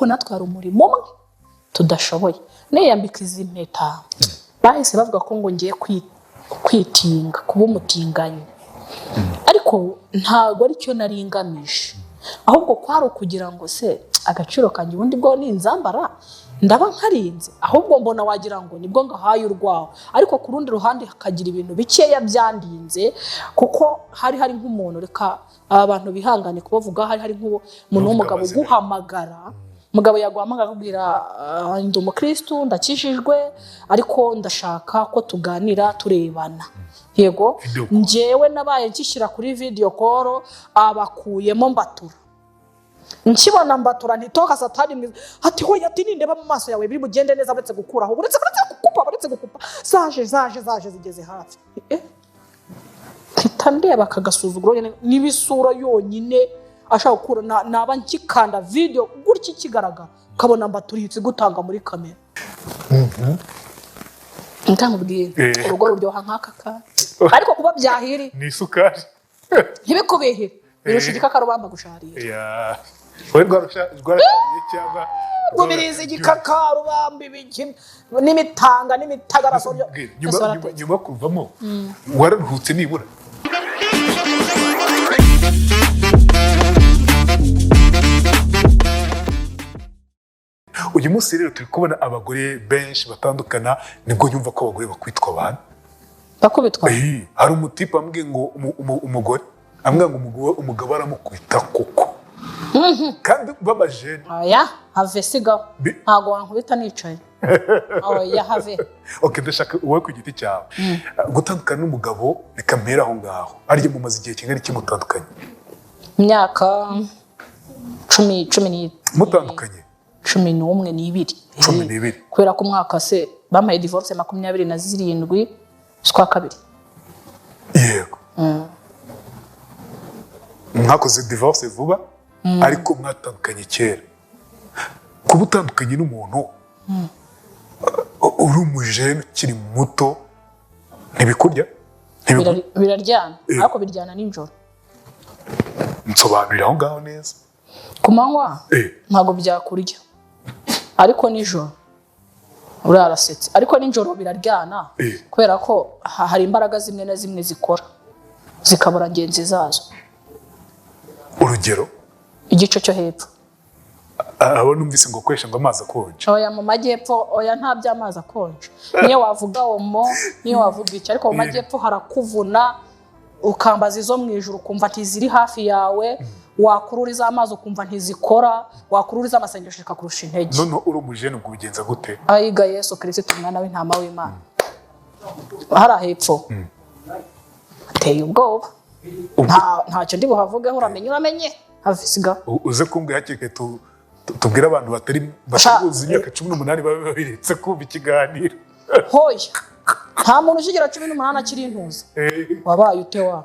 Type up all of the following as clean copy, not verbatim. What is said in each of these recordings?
Ariko natwe hari umurimo umwe tudashoboye. Niyambika izi mpeta, bahise bavuga ko ngo ngiye kwitinga, kuba umutinganyi, ariko ntabwo aricyo nari ngamije, ahubwo kwari ukugira ngo se agaciro kanjye ubundi bwo ninzambara ndaba nkarinze. Ahubwo mbona wagira ngo nibwo ngahaye urwaho. Ariko ku rundi ruhande hakagira ibintu bikeya byandinze, kuko hari nk'umuntu, reka aba bantu bihangane kubavuga, hari nk'umuntu Ntuvuge w'umugabo amazina. uguhamagara. Umugabo yaguhamagara akubwira: "Ah, ndi umukristu, ndakijijwe, ariko ndashaka ko tuganira turebana." Yego. Video call. Njyewe nabaye nkishyira kuri video call, abakuyemo mbatura. Nkibona mbatura ntitoka Satani mwiza. Ati: "Hoya," ati: "nindeba mu maso yawe biri bugende neza, uretse gukuraho, uretse gukupa, uretse gukupa, zaje zaje zaje zigeze hafi." Mpita ndeba aka gasuzuguro nyine, n'ibisura yonyine ashaka gukura, naba nkikanda video gutya ikigaragara, ukabona mbaturihitse gutanga muri kamera. Nkakubwira, urugo ruryoha nk'aka kanya, ariko kuba byahiri Ni isukari. ntibikubihire, birusha igikakarubamba gusharira. Ya. Wowe rwarashariye cyangwa? Rubirizi igikakarubamba, ibiki n'imitanga n'imitagaraso. Mbwira, nyuma yo kuvamo wararuhutse nibura? Uyu munsi rero turi kubona abagore benshi batandukana, nibwo nyumva ko abagore bakwitwa abantu. Bakubitwa. Hari umutipe ambwiye ngo umugore ambwira ngo umugabo aramukubita koko, kandi babajene. Oya, have, sigaho. Ntabwo wankubita nicaye, oya, have. Ok, ndashaka wowe ku giti cyawe, gutandukana n'umugabo, reka mpere aho ngaho. Arya mumaze igihe kingana iki mutandukanye? Imyaka cumi ni Mutandukanye? 12. 12. Kubera ko umwaka se bampaye divorce 27 z'ukwa kabiri. Yego, mwakoze divorce vuba, ariko mwatandukanye kera. Kuba utandukanye n'umuntu uri umujene ukiri muto, ntibikurya? Biraryana, ariko biryana nijoro. Nsobanurira aho ngaho neza. Ku manywa ntabwo byakurya, ariko nijoro urarasetse, ariko nijoro biraryana, kubera ko hari imbaraga zimwe na zimwe zikora zikabura ngenzi zazo. Urugero? Igice cyo hepfo. Abo numvise ngo ukoresha ngo amazi akonje. Oya, mu majyepfo oya, nta by'amazi akonje. Niyo wavuga omo, niyo wavuga iki, ariko mu majyepfo harakuvuna, ukambaza izo mu ijuru ukumva ntiziri hafi yawe, wakurura iz'amazi ukumva ntizikora, wakurura iz'amasengesho ikakurusha intege. Noneho uri umujene, ubwo ubigenza gute? Ayiga Yesu Kirisito, umwana w'intama w'Imana, hariya hepfo hateye ubwoba. Ntacyo ndi buhavugeho, uramenye, uramenye, have, siga. Uze kumbwira hakiri kare, tubwire abantu batari bataruzi imyaka 18 babe babiretse kumva ikiganiro. Hoya, nta muntu ukigera 18 akiri intuza. Wabaye ute wa?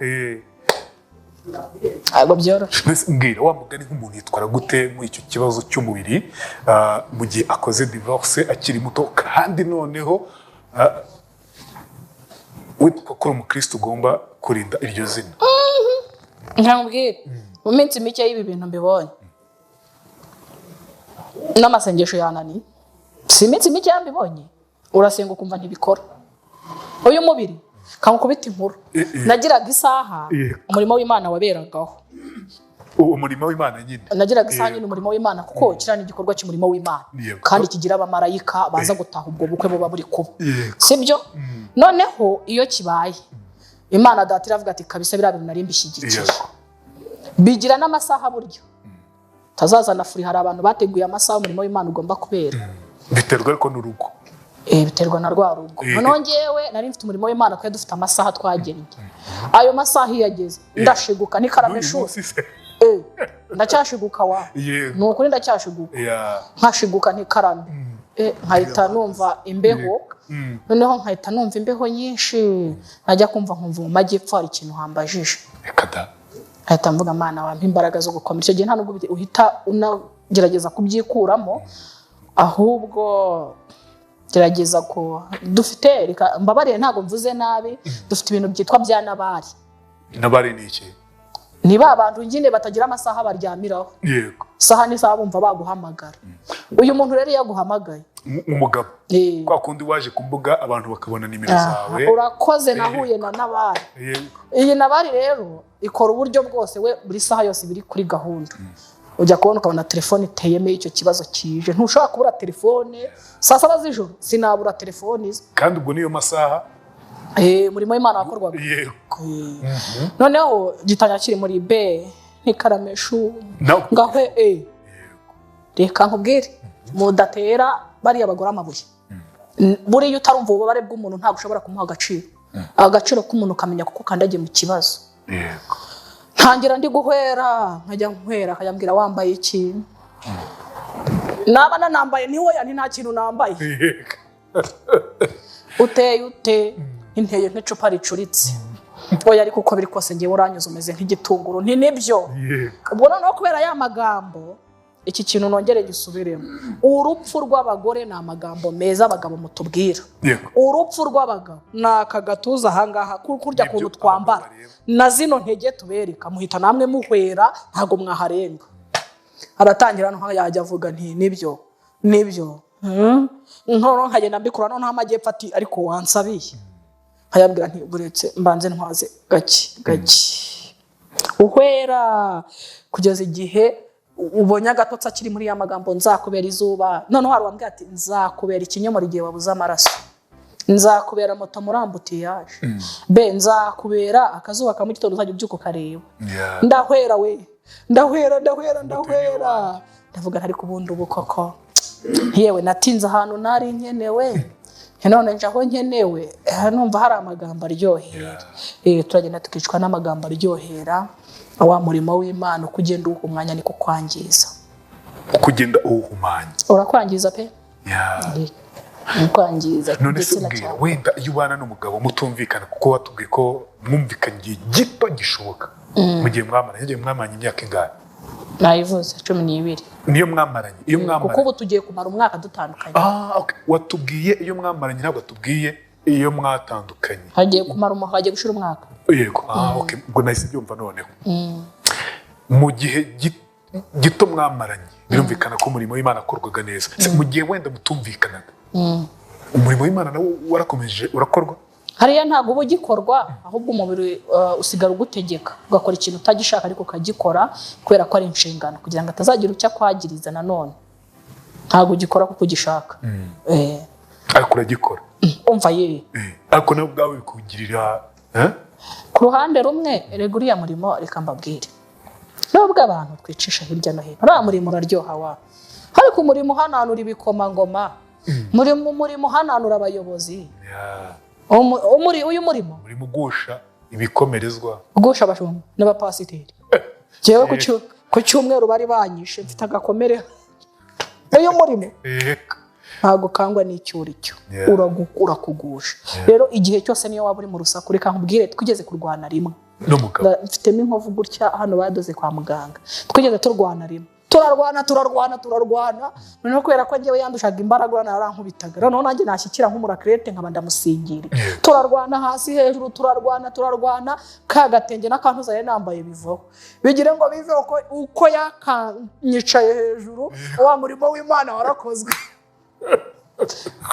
Ntabwo byoroshye. Mbese mbwira wa mugani, nk'umuntu yitwara gute muri icyo kibazo cy'umubiri, mu gihe akoze divorce akiri muto, kandi noneho witwa ko uri umukristo ugomba kurinda iryo zina? Nkambwira, mu minsi mike y'ibi bintu mbibonye n'amasengesho yananiye, si iminsi mike mbibonye, urasenga ukumva ntibikora. Uyu mubiri kamukubita inkuru. Nagiraga isaha umurimo w'Imana waberagaho. Uwo murimo w'Imana nyine. Nagiraga isaha nyine umurimo w'Imana, kuko kiriya ni igikorwa cy'umurimo w'Imana kandi kigira abamarayika baza gutaha ubwo bukwe buba buri kuba. Sibyo? Noneho iyo kibaye, Imana Data iravuga ati: "Kabisa biriya bintu nari mbishyigikiye." Bigira n'amasaha buryo tazazana furi. Hari abantu bateguye amasaha umurimo w'Imana ugomba kubera. Biterwa ariko n'urugo. Biterwa na rwa rugo. Noneho ngewe nari mfite umurimo w'Imana, twari dufite amasaha twagennye. Ayo masaha iyo ageze ndashiguka n'ikarame. N'uyu Shuri. munsi se? Ndacyashiguka wa. Ni ukuri ndacyashiguka. Nkashiguka ntikarame, nkahita numva imbeho. Noneho nkahita numva imbeho nyinshi, najya kumva nkumva mu majyepfo hari ikintu hambajije. Reka da! Nkahita mvuga: "Mana, wampa imbaraga zo gukomera." Icyo gihe nta nubwo uhita unagerageza kubyikuramo, ahubwo gerageza ko dufite, reka mbabarire, ntabwo mvuze nabi, dufite ibintu byitwa bya nabari. Nabari ni iki? Ni ba bantu nyine batagira amasaha baryamiraho. Yego. Isaha n'isaha bumva baguhamagara. Uyu muntu rero iyo aguhamagaye, Umugabo kwa kundi waje ku mbuga abantu bakabona nimero zawe. Urakoze, nahuye na Nabari. Iyi Nabari rero ikora uburyo bwose, we buri saha yose biri kuri gahunda. Ujya kubona ukabona telefone iteyemo icyo kibazo kije, ntushobora kubura telefone saa 7 z'ijoro, sinabura telefone iza. Kandi ubwo niyo masaha Umurimo w'Imana wakorwaga. Yego. Noneho gitangira kiri muri B nikarameshu ngahwe reka nkubwire, mudatera bariya bagore amabuye. Buriya utarumva ububabare bw'umuntu ntabwo ushobora kumuha agaciro. Agaciro k'umuntu ukamenya kuko ukandagiye mu kibazo. Yego. Ntangira ndi guhwera, nkajya nkwera, akajya ambwira wambaye iki, naba nanambaye ntiwoya nti nta kintu nambaye. Yego. Uteye ute? Inteye nk'icupa ricuritse. Oya, ariko uko biri kose ngewe uranyuze umeze nk'igitunguru. Nti nibyo. Yego. Ubwo noneho kubera ya magambo, iki kintu nongere gisubiremo, urupfu rw'abagore ni amagambo meza abagabo mutubwira. Yego. Urupfu rw'abagabo ni aka gatuza ahangaha, kurya Nibyo kuntu twambara abagabo bareba. Na zino ntege tubereka, muhita namwe muhwera, ntabwo mwaharenga. Aratangira noneho yajya avuga nti nibyo nibyo. Noneho nkagenda mbikura, noneho amajyepfo ati ariko wansabiye, nkayabwira nti buretse mbanze ntwaze gake gake, uhwera kugeza igihe ubonye agatotsi akiri muri ya magambo, nzakubera izuba. Noneho hari uwambwira ati nzakubera ikinyomoro igihe wabuze amaraso, nzakubera moto muri embouteillage, be nzakubera akazuba ka mu gitondo uzajya ubyuka ukareba. Yeah. Ndahwera we, ndahwera, ndahwera, ndahwera, ndavuga ntari kubundi ubu koko, yewe natinze ahantu nari nkenewe, none nje aho nkenewe. Numva hari amagambo aryohera. Turagenda tukicwa n'amagambo aryohera. Wa murimo w'Imana uko ugenda uwuha umwanya niko ukwangiza. Uko ugenda uwuhumanya. Urakwangiza pe. Yeah. Ukwangiza None se igitsina mbwira, cyawe. wenda iyo ubana n'umugabo mutumvikana, kuko watubwiye ko mwumvikanye igihe gito gishoboka mu gihe mwamaranye, igihe mwamaranye imyaka ingahe? Nayivuze, 12. Niyo mwamaranye, iyo Kuko mwamaranye. ubu tugiye kumara umwaka dutandukanye. Ah, okay. Watubwiye iyo mwamaranye, ntabwo watubwiye iyo mwatandukanye. Hagiye kumara umwaka, hagiye gushira umwaka. Yego. Ah, okay. Ubwo nahise byumva noneho. Mu gihe gito mwamaranye, birumvikana ko umurimo w'Imana wakorwaga neza. Se, mu gihe wenda mutumvikanaga, umurimo w'Imana nawo warakomeje urakorwa? Hariya ntabwo uba ugikorwa, ahubwo umubiri usigara ugutegeka ugakora ikintu utagishaka, ariko ukagikora kubera ko ari inshingano, kugira ngo atazagira icyo akwagiriza. Nanone ntabwo ugikora kuko ugishaka. Ariko uragikora. Umva ye. Ariko nawe ubwawe bikugirira, eh? Ku ruhande rumwe, erega uriya murimo, reka mbabwire, nubwo abantu twicisha hirya no hino, uriya murimo uraryoha wa. Ariko umurimo uhananura ibikomangoma, murimo uhananura abayobozi. Yeah. Uyu murimo Umurimo ugusha ibikomerezwa. Ugusha abashumba n'abapasiteri. Jewe ku cyumweru bari banyishe mfite agakomere. Uyu murimo Yego. ntabwo kangwa n'icyuri cyo. Yeah. Urakugusha rero igihe cyose, niyo waba uri mu rusaku. Reka nkubwire, twigeze kurwana rimwe N'umugabo. Mfitemo inkovu gutya hano badoze kwa muganga. Twigeze turwana rimwe, turarwana, turarwana, turarwana. Noneho kubera ko njyewe yandushaga imbaraga, urabona yarankubitaga, noneho nanjye nashyikira nk'umurakirete nkaba ndamusingiriye. Turarwana hasi hejuru, turarwana, turarwana, ka gatenge n'akantuza yari nambaye bivaho, bigire ngo biveho uko yakanyicaye hejuru. Wa murimo w'Imana warakozwe,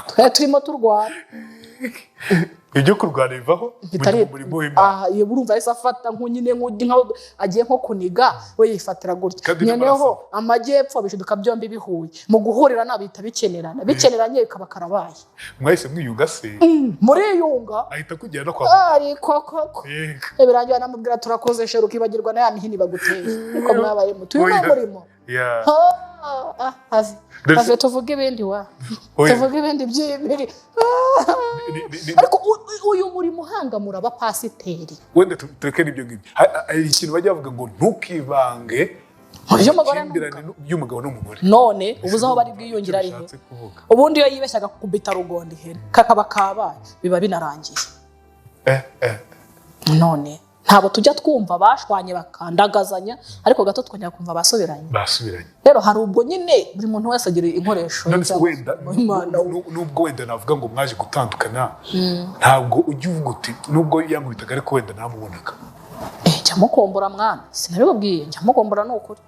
twari turimo turwana. Ibyo kurwana bivaho mu Bitari gihe umurimo w'Imana. Aha, iyo urumva yahise afata nk'unyine nkaho agiye nko kuniga, we yifatira gutya. Kandi Noneho n'amaraso. amajyepfo bishiduka byombi bihuye mu guhurira, bihita bikenerana, bikeneranye bikaba karabaye. Mwahise mwiyunga se? Muriyunga. Ahita akugera no kwa muganga. Ariko koko Yego. birangira namubwira turakoze sheri, ukibagirwa na ya mihini baguteye, niko mwabaye mutu. Uyu ni Oya. umurimo. Yeah. Ah, have Ndetse- have, tuvuge ibindi wa. Oya. Tuvuge ibindi by'ibiri. Ariko uyu murimo uhangamura abapasiteri. Wenda tureke n'ibyo ngibyo. Hari ikintu bajya bavuga ngo ntukivange Mu by'umugore amakimbirane by'umugabo n'umugore. None ubuze aho bari bwiyongera ari he? Icyo bishatse kuvuga. Ubundi iyo yibeshyaga kukubita rugonda ihene kakaba kabaye, biba binarangiye. None ntabwo tujya twumva bashwanye bakandagazanya, ariko gato twongera kumva basubiranye. Basubiranye. Rero hari ubwo nyine buri muntu wese agira inkoresho None se cyangwa wenda Imana nubwo wenda navuga ngo mwaje gutandukana, ntabwo ujya uvuga uti nubwo yankubitaga ariko wenda namubonaga? Njya mukumbura mwana, sinabibabwiye, njya mukumbura, ni ukuri.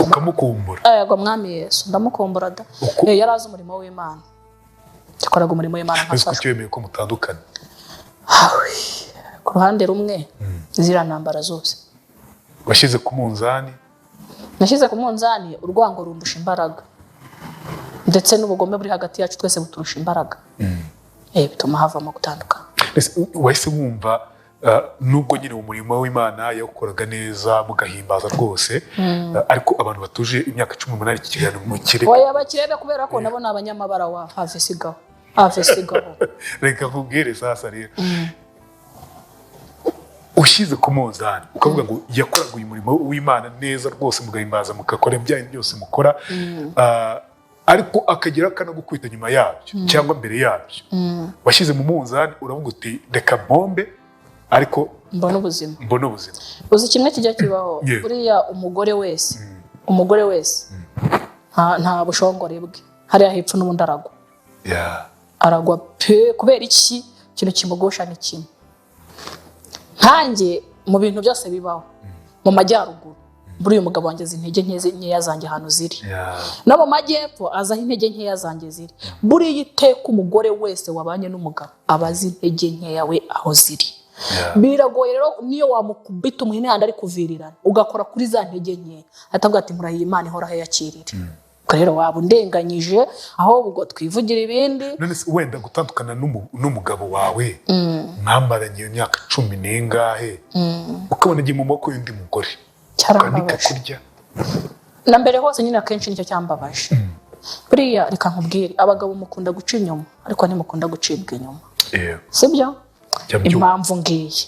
Ukamukumbura? Yego, Mwami Yesu, ndamukumbura da. Yari azi umurimo w'Imana, yakoraga umurimo w'Imana Ese nkafashwa. kuki wemeye ko mutandukana? Hawe, ku ruhande rumwe ziriya ntambara zose Washyize ku munzani? Nashyize ku munzani, urwango rundusha imbaraga, ndetse n'ubugome buri hagati yacu twese buturusha imbaraga. Bituma havamo gutandukana. Ese wahise wumva, nubwo nyine umurimo w'Imana yawukoraga neza, mugahimbaza rwose, ariko abantu batuje imyaka 18, iki kiganiro mukireke. Oya, bakirebe, kubera ko nabo ni abanyamabara wa have sigaho, have sigaho. Reka nkubwire sasa rero, ushyize ku munzani ukavuga ngo yakoraga uyu murimo w'Imana neza rwose, mugahimbaza, mugakora ibya bintu byose mukora, ariko akagera akanagukubita nyuma yabyo cyangwa mbere yabyo, washyize mu munzani uravuga uti: "Reka mpombe, ariko mbona ubuzima." Mbone ubuzima. Uzi kimwe kijya kibaho? Buriya umugore wese nta bushongore bwe hariya hepfo, n'ubundi aragwa. Aragwa pe. Kubera iki? Ikintu kimugosha ni kimwe. Nkanjye mu bintu byose bibaho mu majyaruguru, buriya umugabo wanjye azi intege nkeya zanjye ahantu ziri, no mu majyepfo azi aho intege nkeya zanjye ziri. Buriya iteka umugore wese wabanye n'umugabo aba azi intege nkeya we aho ziri. Biragoye rero, niyo wamukubita umuhini handi ari kuvirirana, ugakora kuri za ntege nkeya, ahita ati: "Nkurahiye Imana ihoraho yakirire." Ubwo rero waba undenganyije, ahubwo twivugira ibindi. None se wenda gutandukana n'umugabo wawe mwamaranye iyo myaka cumi n'ingahe, ukabona agiye mu maboko y'undi mugore, ukanika Cyarambabaje. kurya? Na mbere hose nyine akenshi nicyo cyambabaje. Buriya reka nkubwire, abagabo mukunda guca inyuma, ariko ntimukunda gucibwa inyuma. Sibyo? Jya mbyumva. Impamvu ngiyi: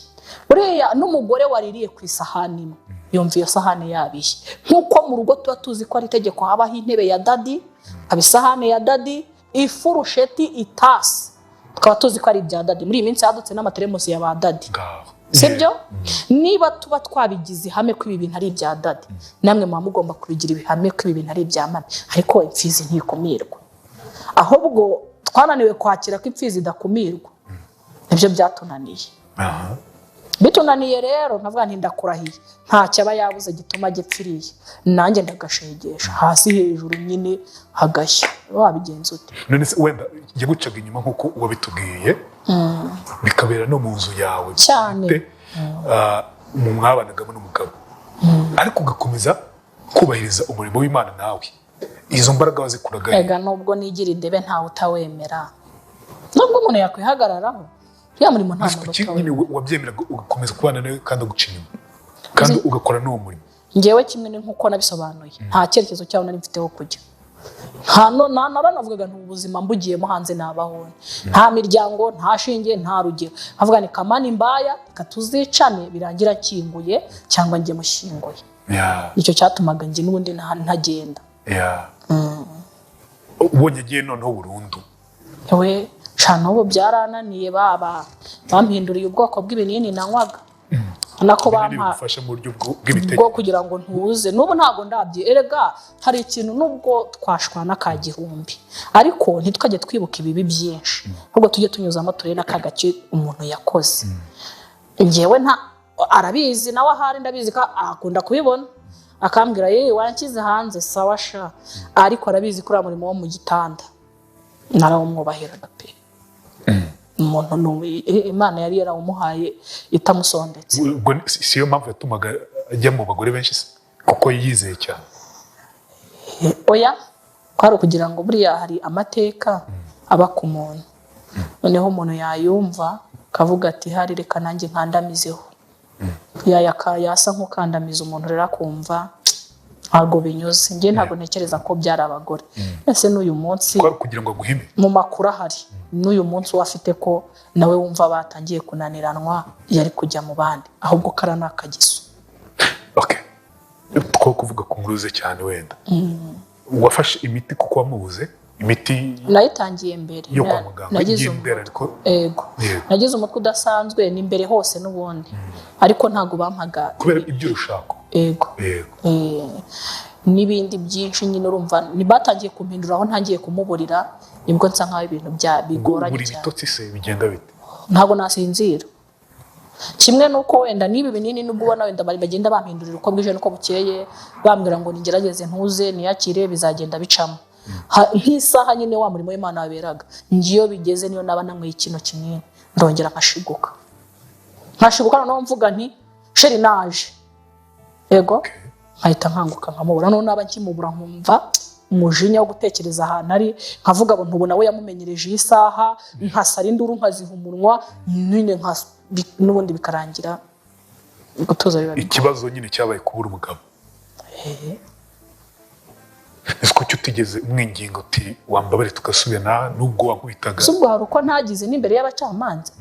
buriya n'umugore waririye ku isahani imwe yumva iyo sahani yabiye. Nk'uko mu rugo tuba tuzi ko ari itegeko, habaho intebe ya daddy, haba isahani ya daddy, ifurusheti, itasi, tukaba tuzi ko ari ibya daddy. Muri iyi minsi hadutse n'amateremusi ya ba daddy. Ngaho. Sibyo? Niba tuba twabigize ihame ko ibi bintu ari ibya daddy, namwe muba mugomba kubigira ibihame ko ibi bintu ari ibya mummy. Ariko imfizi ntikumirwa, ahubwo twananiwe kwakira ko imfizi idakumirwa, nibyo byatunaniye. Bitunaniye rero, nkavuga nti: "Ndakurahiye, ntacyo aba yabuze gituma agipfiriye." Nanjye ndagashegesha hasi hejuru nyine hagashya, wabigenza ute? None se wenda yagucaga inyuma nk'uko wabitubwiye, bikabera no mu nzu yawe Cyane. bwite, mu mwabanagamo n'umugabo, ariko ugakomeza kubahiriza umurimo w'Imana nawe, izo mbaraga wazikuraga he? Ega nubwo nigira indebe, ntawe utawemera. Nubwo umuntu yakwihagararaho, uriya murimo nta Ese muntu kuki utawemera. nyine wabyemeraga ugakomeza kubana nawe kandi aguca inyuma, kandi ugakora n'uwo murimo? Ngewe kimwe ni nk'uko nabisobanuye, nta cyerekezo cyawo nari mfiteho kujya. Nta no nta naranavugaga nti: "Ubuzima mbugiyemo hanze nabaho, nta miryango, nta shinge, nta rugero." Nkavuga ni kamani mbaya, reka tuzicane birangira nkinguye cyangwa njye mushyinguye. Nicyo cyatumaga njye n'ubundi ntagenda. Ubonye agiye noneho burundu? We sha, n'ubu byarananiye, baba bampinduriye ubwoko bw'ibinini nanywaga, nako Ibinini bampa bigufasha mu buryo bwo bw'imitekerereze? Kugira ngo ntuze. N'ubu ntabwo ndabye. Erega hari ikintu, nubwo twashwana ka gihumbi, ariko ntitwajye twibuka ibibi byinshi, ahubwo tujye tunyuzamo turebe n'aka gace umuntu yakoze. Ngewe nta arabizi nawe, ahari ndabizi ko akunda kubibona, akambwira: "Yewe, wanshyize hanze, sawa sha." Ariko arabizi ko uriya murimo wo mu gitanda narawumwubahiraga pe. Umuntu Imana yari yarawumuhaye itamusondetse. Ubwo si yo mpamvu yatumaga ajya mu bagore benshi se? Kuko yizeye cyane? Oya, kwari ukugira ngo buriya hari amateka aba ku muntu, noneho umuntu yayumva akavuga ati: "Hari reka nanjye nkandamizeho." Yayaka yasa nk'ukandamiza umuntu rero, akumva ntabwo binyuze. Njye ntabwo ntekereza ko byari abagore ese n'uyu munsi. Kwari kugira ngo aguhime? Mu makuru ahari n'uyu munsi, uwo afite ko nawe wumva batangiye kunaniranwa, yari kujya mu bandi, ahubwo kara ni akagiso. Okay, two kuvuga ku nkuru ze cyane, wenda wafashe imiti kuko wamubuze, imiti Nayitangiye mbere. yo kwa muganga Nagize y'indera, ariko Ego. Yego. Nagize umutwe udasanzwe, ni mbere hose n'ubundi, ariko ntabwo bampaga. Kubera iby'urushako? Ego. N'ibindi byinshi nyine, urumva batangiye kumpindura aho ntangiye kumuburira, nibwo nsa nkaho ibintu bya Ubwo bigoranye buri cyane. Bitotsi se bigenda bite? Ntabwo nasinzira. Kimwe n'uko wenda n'ibi binini, nubwo ubona wenda bagenda bampindurira uko bwije n'uko bukeye, bambwira ngo nigerageze ntuze niyakire, bizagenda bicamo. Nk'isaha nyine wa murimo w'Imana waberaga, ngiyo bigeze, niyo naba nanyweye kino kinini, ndongera nkashiguka, nkashiguka. Noneho mvuga nti: "Chéri, naje." Yego, nkahita nkanguka nkamubura. Noneho naba nkimubura, nkumva umujinya wo gutekereza ahantu ari, nkavuga ngo ntubona we yamumenyereje iyi saha, nkasara induru, nkaziha umunwa nyine, n'ubundi bikarangira gutuza biba bigoye. Ikibazo nyine cyabaye kubura umugabo. Ese kuki utigeze umwinginga uti: "Wambabare tugasubirana nubwo wankubitaga"? Si ubwo hari uko ntagize n'imbere y'abacamanza,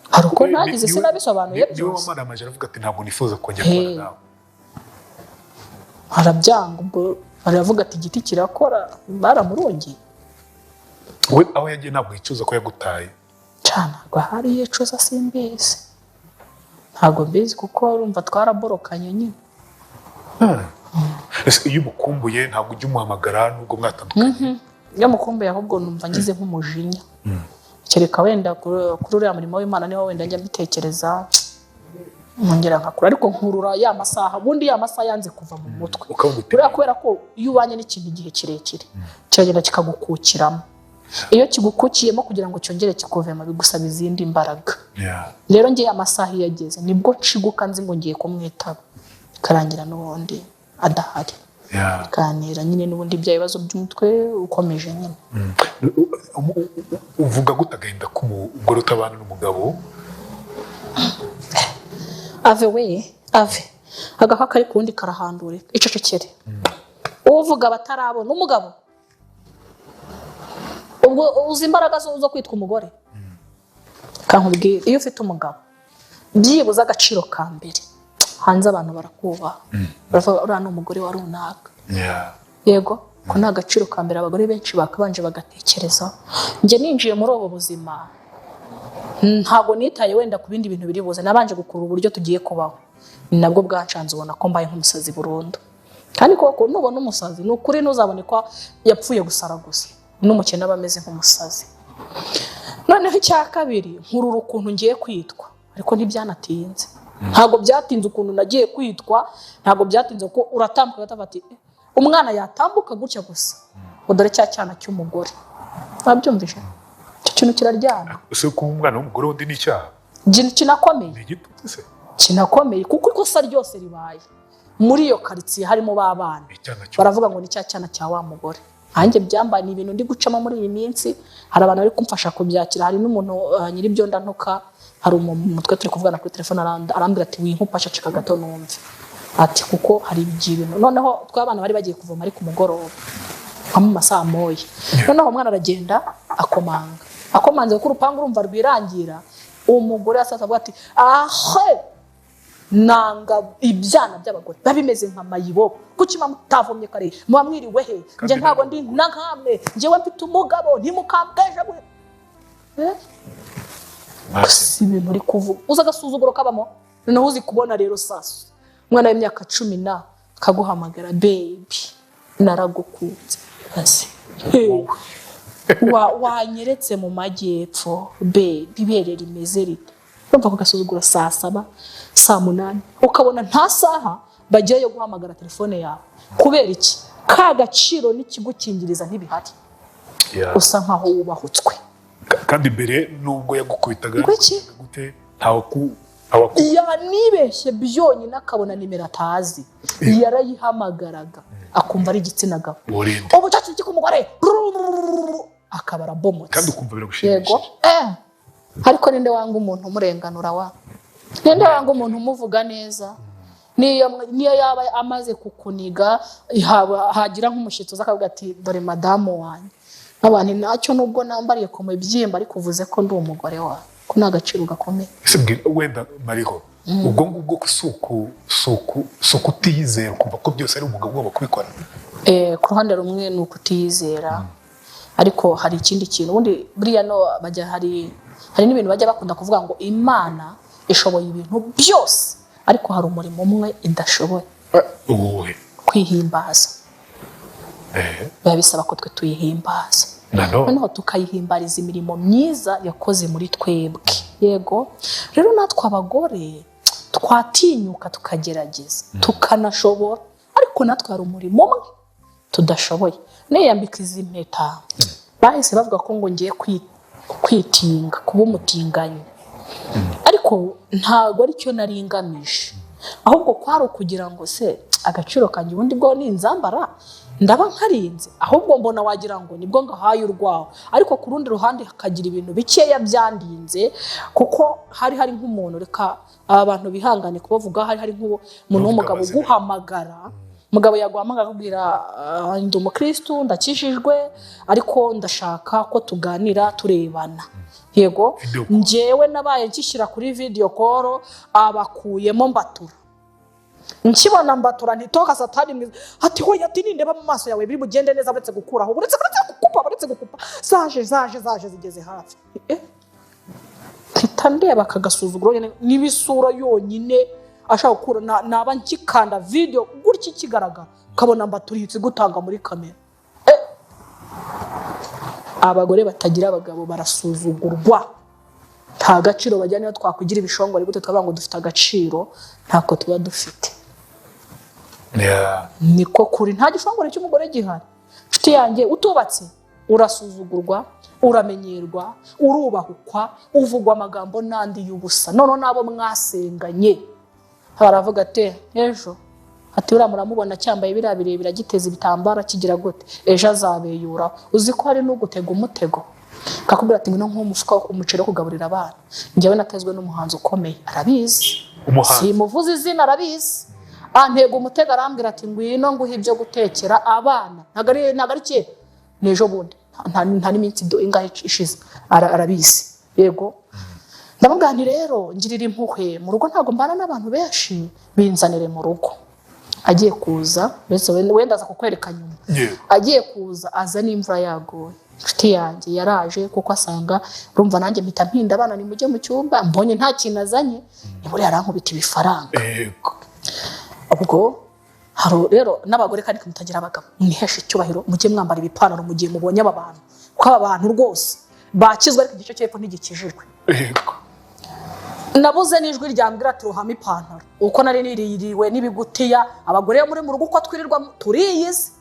hari uko ntagize, sinabisobanuye Niwe byose. wamaramaje aravuga ati: "Ntabwo nifuza kongera kubana nawe"? Arabyanga. Ubwo aravuga ati: "Igiti kirakora, baramurungiye." We aho yagiye ntabwo yicuza ko yagutaye? Cana ntabwo ahari yicuza, simbizi, ntabwo mbizi, kuko urumva twaraborokanye nyine. Ese iyo umukumbuye ntabwo ujya umuhamagara nubwo mwatandukanye? Iyo mukumbuye ahubwo numva ngize nk'umujinya, kereka wenda kuri uriya murimo w'Imana niho wenda njya mbitekereza, nkongera nkakura, ariko nkurura ya masaha. Ubundi ya masaha yanze kuva mu mutwe. Ukavuga uti Buriya kubera ko iyo ubanye n'ikintu igihe kirekire, kiragenda kikagukukiramo. Iyo kigukukiyemo, kugira ngo cyongere kikuvemo bigusaba izindi mbaraga. Rero ngiye amasaha iyo ageze, nibwo nshiguka nzi ngo ngiye kumwitaba, bikarangira n'ubundi adahari. Biganira nyine n'ubundi bya bibazo by'umutwe ukomeje nyine. Uvuga gute agahinda k'umugore utabana n'umugabo? Ave we, ave, agaha kari ku wundi karahandure, icecekere. Uvuga batarabona umugabo, ubwo uzi imbaraga zo kwitwa umugore? Kankubwira, iyo ufite umugabo, byibuze agaciro ka mbere hanze abantu barakubaha, baravuga: "Uriya ni umugore wa runaka." Yego, ko ni agaciro ka mbere abagore benshi bakabanje bagatekerezaho. Njye ninjiye muri ubu buzima, ntabwo nitaye wenda ku bindi bintu biri buze, nabanje gukurura uburyo tugiye kubaho. Ni nabwo bwacanze, ubona ko mbaye nk'umusazi burundu. Kandi koko nubona umusazi, ni ukuri ntuzabone ko yapfuye gusara gusa, n'umukene aba ameze nk'umusazi. Noneho icya kabiri, nkurura ukuntu ngiye kwitwa, ariko ntibyanatinze, ntabwo byatinze. Ukuntu nagiye kwitwa ntabwo byatinze, kuko uratambuka ugahita ati: "Eh," umwana yatambuka gutya gusa ngo: "Dore cya cyana cy'umugore." Wabyumvise? Icyo kintu kiraryana. Ese kuba umwana w'umugore wundi ni icyaha? Kinakomeye. Ni igitutsi se? Kinakomeye, kuko ikosa ryose ribaye muri iyo karitsiye harimo ba bana, Ni icyana cy'umugore. baravuga ngo ni cya cyana cya wa mugore. Nkanjye byambaye, ni ibintu ndi gucamo muri iyi minsi. Hari abantu bari kumfasha kubyakira, hari n'umuntu nyir'ibyo ndantuka, hari umutwe turi kuvugana kuri telefone, arambwira ati: "Winkupa, ceceka gato numve," ati kuko hari igihe ibintu. Noneho tw'abana bari bagiye kuvoma ari ku mugoroba nka mu masaa moya, noneho umwana aragenda akomanga, akomanze kuko urupangu urumva rwirangira. Umugore yasaza avuga ati: "Ahe, nanga ibyana by'abagore biba bimeze nka mayibobo, kuki muba mutavomye kare? Muba mwiriwe he? Njye ntabwo ndi na nkamwe, njyewe mfite umugabo, ntimukambweje bwe." Eh? Si ibintu uri kuvuga, uzi agasuzuguro kabamo? Noneho uzi kubona rero sasa umwana w'imyaka 10 na akaguhamagara: "Baby, naragukunze." Ase wanyeretse mu majyepfo, baby, ibere rimeze rite? Urumva ko gasuzuguro saa 7, saa 8, ukabona nta saha bagiye yo guhamagara telefone yawe. Kubera iki? Ka gaciro n'ikigukingiriza ntibihari. Usa nkaho wubahutswe. Kandi mbere nubwo yagukubitaga Ngo iki? gute, ntawe Yanibeshye byonyine akabona nimero atazi, yarayihamagaraga akumva ari igitsina gabo. Urinde. Ubu cyacu k'umugore akaba arabomotse. Kandi ukumva biragushimishije. Yego, ariko ninde wanga umuntu umurenganura? Wa ninde wanga umuntu umuvuga neza? Niyo yaba amaze kukuniga, hagira nk'umushyitsi uza akavuga ati: "Dore madamu wanjye," nk'abantu ntacyo, nubwo nambariye ku mibyimba, ariko uvuze ko ndi umugore wawe, ko ni agaciro gakomeye. Ese mbwira wenda mariho, ubwo ngubwo si ukutiyizera, ukumva ko byose ari umugabo ugomba kubikora? Ku ruhande rumwe ni ukutiyizera, ariko hari ikindi kintu. Ubundi buriya no bajya, hari n'ibintu bajya bakunda kuvuga ngo Imana ishoboye ibintu byose, ariko hari umurimo umwe idashoboye. Uwuhe? Kwihimbaza. Biba bisaba ko twe tuyihimbaza. Nanone. Noneho tukayihimbariza imirimo myiza yakoze muri twebwe. Yego, rero natwe abagore twatinyuka tukagerageza, tukanashobora, ariko natwe hari umurimo umwe tudashoboye. Niyambika izi mpeta, bahise bavuga ko ngo ngiye kwitinga, kuba umutinganyi, ariko ntabwo aricyo nari ngamije, ahubwo kwari ukugira ngo se agaciro kanjye ubundi bwo ninzambara ndaba nkarinze. Ahubwo mbona wagira ngo nibwo ngahaye urwaho, ariko ku rundi ruhande hakagira ibintu bikeya byandinze, kuko hari nk'umuntu, reka aba bantu bihangane kubavuga, hari nk'umuntu Ntuvuge w'umugabo amazina. uguhamagara. Umugabo yaguhamagara akubwira: "Ah, ndi umukristu, ndakijijwe, ariko ndashaka ko tuganira turebana." Yego. Video call. Njyewe nabaye nkishyira kuri video call, abakuyemo mbatura. Nkibona mbatura ntitoka Satani mwiza. Ati: "Hoya," ati, "nindeba mu maso yawe biri bugende neza, uretse gukuraho, uretse gukupa, uretse gukupa, zaje zaje zaje zigeze hafi." Mpita ndeba aka gasuzuguro nyine, n'ibisura yonyine ashaka gukura, naba nkikanda video gutya ikigaragara, ukabona mbaturitse gutanga muri kamera. Abagore batagira abagabo barasuzugurwa, nta gaciro bajya. Niyo twakugira ibishongore gute, twavuga ngo dufite agaciro, ntako tuba dufite. Niko kuri, nta gishongore cy'umugore gihari, nshuti yanjye. Utubatse urasuzugurwa, uramenyerwa, urubahukwa, uvugwa amagambo n'andi y'ubusa. Noneho n'abo mwasenganye baravuga ati: "Ejo," ati, "uriya muramubona cyambaye biriya birebire, agiteza ibitambaro, akigira gute, ejo azabeyura." Uzi ko hari n'ugutega umutego, kakubwira ati: "Ngwino nk'umufuka umuceri wo kugaburira abana." Njyewe natezwe n'umuhanzi ukomeye, arabizi. Umuhanzi. Simuvuze izina, arabizi. Antega umutego, arambwira ati: "Ngwino nguhe ibyo gutekera abana." Ntabwo ari kera, ni ejo bundi, nta n'iminsi ingahe ishize. Arabizi. Yego, ndamubwira nti: "Rero ngirira impuhwe, mu rugo ntabwo mbana n'abantu benshi, binzanire mu rugo." Agiye kuza, mbese wenda aza kukwereka nyuma. Agiye kuza, aza n'imvura yaguye, inshuti yanjye. Yaraje kuko asanga, urumva, nanjye mpita mpinda abana, nimujye mu cyumba. Mbonye nta kintu azanye, nibura yarankubita ibifaranga. Ubwo hari rero n'abagore kandi mutagira abagabo, mwiheshe icyubahiro, mujye mwambara ibipantaro mu gihe mubonye aba bantu, kuko aba bantu rwose bakizwa, ariko igice cy'epfo ntigikijijwe. Nabuze n'ijwi ryambwira ati: "Ruhame ipantaro," uko nari niririwe n'ibigutiya. Abagore bo muri mu rugo uko twirirwa turiyizi.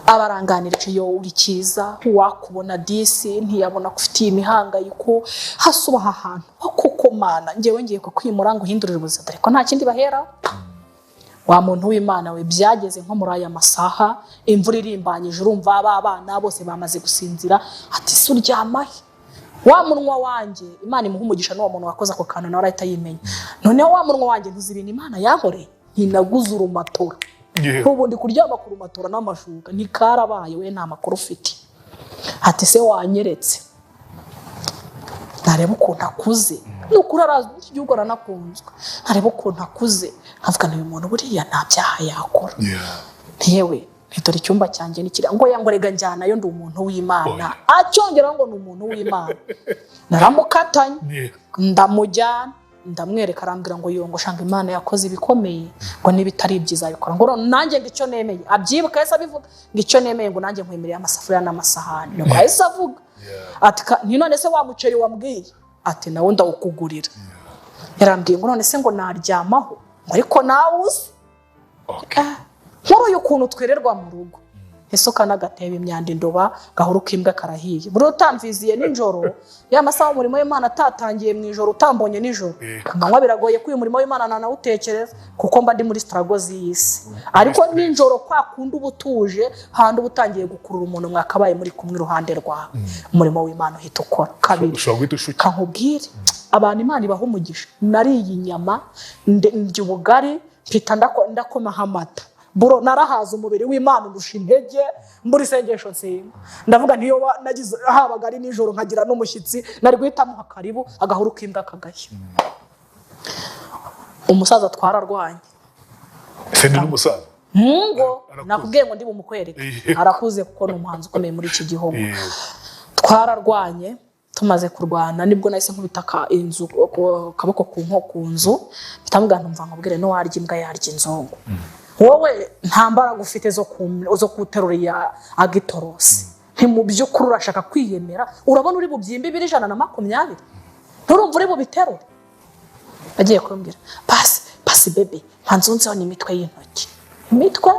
Abaranganirije: "Yo, uri cyiza, uwakubona disi ntiyabona ko ufitiye imihangayiko, hasubaha ahantu ho kukomana. Ngewe ngiye kukwimura ngo uhindurire ubuzima," dore ko nta kindi baheraho. Wa muntu w'Imana we, byageze nko muri aya masaha, imvura irimbanyije, urumva ba bana bose bamaze gusinzira. Ati: "Se uryamahe?" Wa munwa wanjye, Imana imuha umugisha n'uwo muntu wakoze ako kantu, nawe arahita yimenya. Noneho wa munwa wanjye, ntuzi ibintu Imana yankoreye, ntinaguze urumatora. Ubu ndi kuryama ku rumatora n'amashuka, ntikarabaye. We nta makuru ufite. Ati: "Se wanyeretse?" Ntareba ukuntu akuze, ni ukuri arazi iki gihugu, aranakunzwe. Ntareba ukuntu akuze, nkavuga uyu muntu buriya nta byaha yakora. Yewe, dore icyumba cyanjye ni kiriya. Ngo ngo: "Rega njyanayo, ndi umuntu w'Imana." Oya. Acyongeraho ngo ni umuntu w'Imana. Naramukatanye, ndamujyana, ndamwereka. Arambwira ngo yongo shanga Imana yakoze ibikomeye, ngo niba itari ibyiza abikora, ngo none nanjye ngo icyo nemeye, abyibuka yahise abivuga ngo: "Icyo nemeye," ngo, "nanjye nkwemereye amasafuriya n'amasahani." Niko yahise avuga. Ati: "Nti none se wa muceri wambwiye?" Ati: "Nawe ndawukugurira." Yarambwiye ngo: "None se," ngo, "naryamaho?" Ngo: "Ariko nawe uzi." Nk'uyu ukuntu twirirwa mu rugo, isuka n'agatebo, imyanda, indoba, gahuru k'imbwa karahiye. Buri utamviziye nijoro, ya masaha umurimo w'Imana atatangiye mu ijoro, utambonye nijoro, ku manywa biragoye ko uyu murimo w'Imana nanawutekereza, kuko mba ndi muri struggle z'iyi si. Ariko nijoro kwa kundi uba utuje, handi uba utangiye gukurura umuntu mwakabaye muri kumwe iruhande rwawe, umurimo w'Imana uhita ukora kabiri. Ushobora guhita ushukira. Kankubwire, abantu Imana ibaha umugisha. Nariye inyama, ndya ubugari, mpita ndakomaho amata. Buro narahaza, umubiri w'Imana undusha intege, mbura isengesho nsenga. Ndavuga ntiyo nagize habaga ari nijoro nkagira n'umushyitsi, nari guhita amuha karibu, agahuru k'imbwa kagashya. Umusaza twararwanye. Ese ni n'umusaza? Ngo Arakuze. nakubwiye ngo ndi bumukwereke. Arakuze, kuko ni umuhanzi ukomeye muri iki gihugu. Twararwanye. Tumaze kurwana, nibwo nahise nkubita inzu akaboko ku nko ku nzu, mpita mubwira ntumva nkubwire, no warya imbwa yarya inzungu, wowe nta mbaraga ufite zo kuterura iya agitorosi. Nti mu by'ukuri urashaka kwiyemera? Urabona uri bubyimbe ibiro 120? Nturumva uri bubiterure? Agiye kumbwira: "Basi, basi bébé, mpanzunzeho n'imitwe y'intoki." Imitwe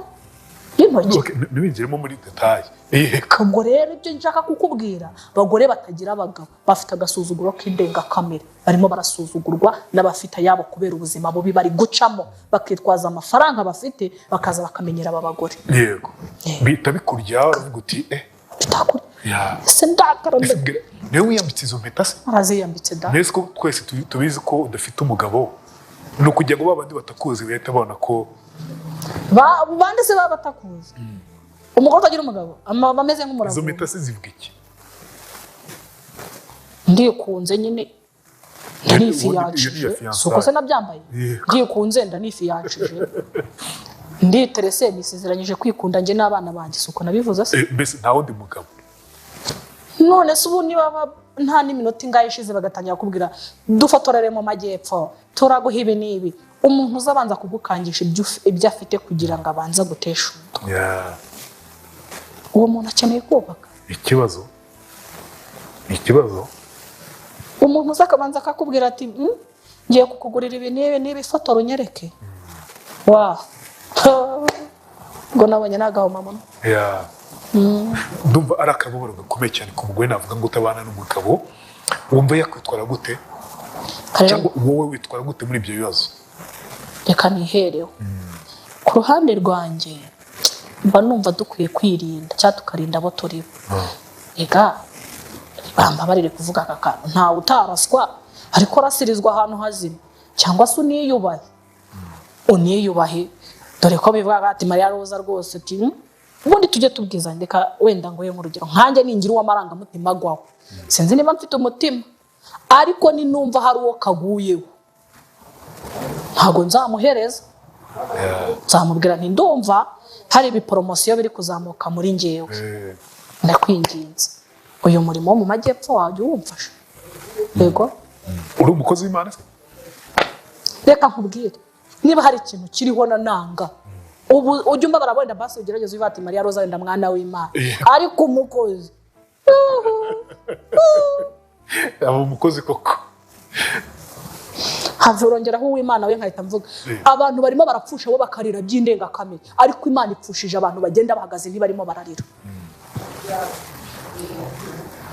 y'intoki. Okay, ntiwinjiremo muri détail. Yego. Ubwo rero ibyo nshaka kukubwira, abagore batagira abagabo bafite agasuzuguro k'indengakamere. Barimo barasuzugurwa n'abafite ayabo kubera ubuzima bubi bari gucamo, bakitwaza amafaranga bafite, bakaza bakamenyera aba bagore. Yego, bihita bikurya, uravuga uti Bitakuri. Ya. Ese ndakara? Ese mbwira, niwe wiyambitse izo mpeta se? Araziyambitse da. Nese ko twese tubizi ko udafite umugabo, ni ukugira ngo ba bandi batakuzi bahite babona ko Bande se baba batakuzi? Umugore utagira umugabo aba ameze Izo nk'umuravumba. mpeta se zivuga iki? Ndikunze nyine, ndanifiyanshije. Iyo ni iya fiançailles. Si uko se nabyambaye? Yego. Ndikunze, ndanifiyanshije, nditerese, nisezeranyije kwikunda njye n'abana banjye. Si uko nabivuze se? Mbese nta wundi mugabo? None se ubu niba nta n'iminota ingahe ishize bagatangira kubwira: "Dufotorere mu majyepfo, turaguha ibi n'ibi." Umuntu uza abanza kugukangisha ibyo afite kugira ngo abanze aguteshe umutwe, uwo muntu akeneye kubaka? Ikibazo ni ikibazo. Umuntu uza akabanza akakubwira ati: Ngiye kukugurira ibi n'ibi n'ibi, fotora unyereke," wa ngo nabonye nagahomamunwa. Yeah. Ndumva ari akababaro gakomeye cyane ku mugore. Navuga ngo utabana n'umugabo, wumva yakwitwara gute? Karere. Cyangwa wowe witwara gute muri ibyo bibazo? Reka nihereho ku ruhande rwanjye, mba numva dukwiye kwirinda cyangwa tukarinda abo turi bo. Reka bambabarire kuvuga aka kantu: ntawe utaraswa, ariko arasirizwa ahantu hazima cyangwa se uniyubahe, uniyubahe. Dore ko bivuga ati Mariya Roza rwose ati: Ubundi tujye tubwizanya." Reka wenda nguhe nk'urugero: nkanjye ningira uw'amarangamutima agwaho, sinzi niba mfite umutima, ariko ninumva hari uwo kaguyeho, ntabwo nzamuhereza. Nzamubwira nti: "Ndumva hari ibiporomosiyo biri kuzamuka muri njyewe, ndakwinginze, uyu murimo wo mu majyepfo wajya uwumfasha?" Yego. Uri umukozi w'Imana se? Reka nkubwire, niba hari ikintu kiriho na nanga ubu, ujya umbabara wenda, basi ugerageze uvuga ati: "Mariya Roza wenda mwana w'Imana." Ariko umukozi? Aba umukozi koko. Have, urongeraho uw'Imana we, nkahita mvuga abantu barimo barapfusha bo bakarira by'indengakamere, ariko Imana ipfushije abantu bagenda bahagaze, ntibarimo bararira.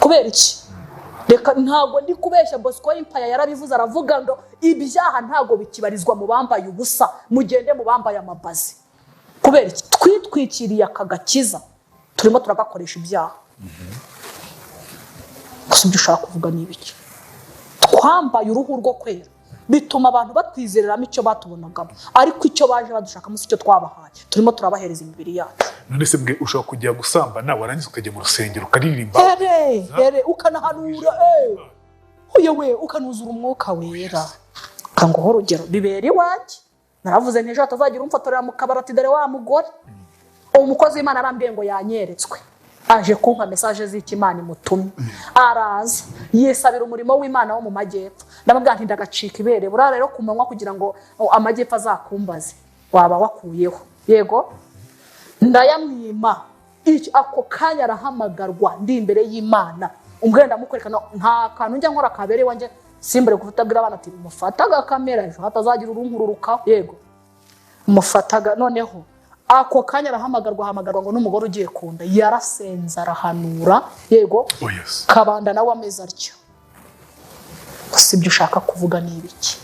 Kubera iki? Reka, ntabwo ndi kubeshya. Bosco Impaya yarabivuze, aravuga ngo ibyaha ntabwo bikibarizwa mu bambaye ubusa, mugende mu bambaye amabazi. Kubera iki? Twitwikiriye aka gakiza, turimo turagakoresha ibyaha. Gusa ibyo ushaka kuvuga ni ibiki? Twambaye uruhu rwo kwera, bituma abantu batwizereramo icyo batubonagamo, ariko icyo baje badushakamo si icyo twabahaye. Turimo turabahereza imibiri yacu. None se mbwe, ushobora kujya gusambana, warangiza ukajya mu rusengero ukaririmba? Here here, ukanahanura, oya we, ukanuzura umwuka wera. Kanguha urugero, bibera iwanjye. Naravuze nti: "Ejo hatazagira umfotorera mu kabari ati: 'Dore wa mugore.'" Uwo mukozi w'Imana arambwiye ngo yanyeretswe, aje kumpa message z'icyo Imana imutumye. Araza yisabira umurimo w'Imana wo mu majyepfo. Ndamubwira nti: "Ndagacika ibere buriya rero ku manywa kugira ngo amajyepfo azakumbaze waba wakuyeho." Yego, ndayamwima. Ako kanya arahamagarwa, ndi imbere y'Imana. Umbwira, ndamukwereka. Nta kantu njya nkora kabereye iwanjye simbure kuvutabwira abana ati: "Mufate agakamera, ejo hatazagira urunkururukaho." Yego, mufataga. Noneho ako kanya arahamagarwa, ahamagarwa ngo n'umugore ugiye kunda. Yarasenze, arahanura, yego. Oh yes. Kabanda nawe ameze atyo. Gusa ibyo ushaka kuvuga ni ibiki?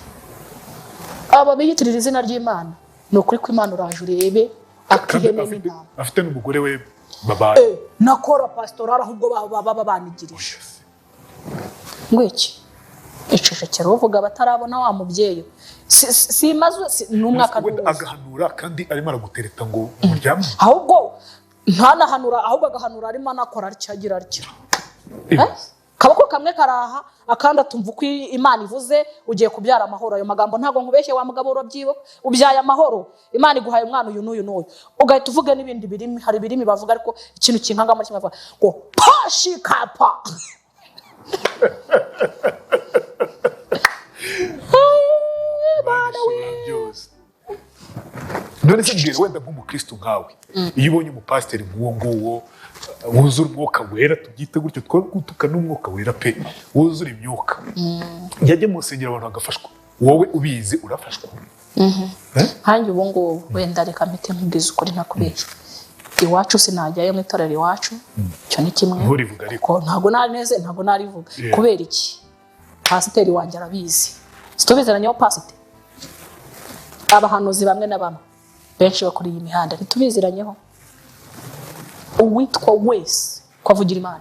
Aba biyitirira izina ry'Imana, ni ukuri ko Imana, uraje urebe Kandi ak'ihene afite, n'intama. afite n'umugore we babaye. Nakora pasitorari, ahubwo baba banigirije ngo iki? Icecekera, uvuga batarabona wa mubyeyi. Simaze ni umwaka Wenda ntuzi. Agahanura kandi arimo aragutereta ngo muryame? Ahubwo ntanahanura, ahubwo agahanura arimo anakora atya, agira atya. Ibaze. Kaboko kamwe karaha, akandi atumva uko Imana ivuze: "Ugiye kubyara amahoro." Ayo magambo ntabwo nkubeshye, wa mugabo, urabyibuka: "Ubyaye amahoro, Imana iguhaye umwana uyu n'uyu n'uyu." Ugahita uvuga n'ibindi birimi. Hari ibirimi bavuga, ariko ikintu kinkangamo kimwe bavuga ngo pashikapa. Imana ishobora byose. None se mbwira, wenda nk'umukristo nkawe, iyo ubonye umupasiteri nk'uwo nguwo Wuzura umwuka wera, tubyite gutyo, two gutuka n'umwuka wera pe, wuzura imyuka, yajya mu nsengero abantu bagafashwa. Wowe ubizi, urafashwa? Nkanjye ubu ngubu, wenda reka mpite nkubwiza ukuri ntakubeshya, iwacu sinajyayo mu itorero iwacu, icyo ni kimwe. Nturivuga ariko. Ko ntabwo nari ntabwo narivuga. Kubera iki? Pasiteri wanjye arabizi, situbiziranyeho pasiteri. Abahanuzi bamwe na bamwe benshi bo kuri iyi mihanda ntitubiziranyeho. Uwitwa wese ko avugira Imana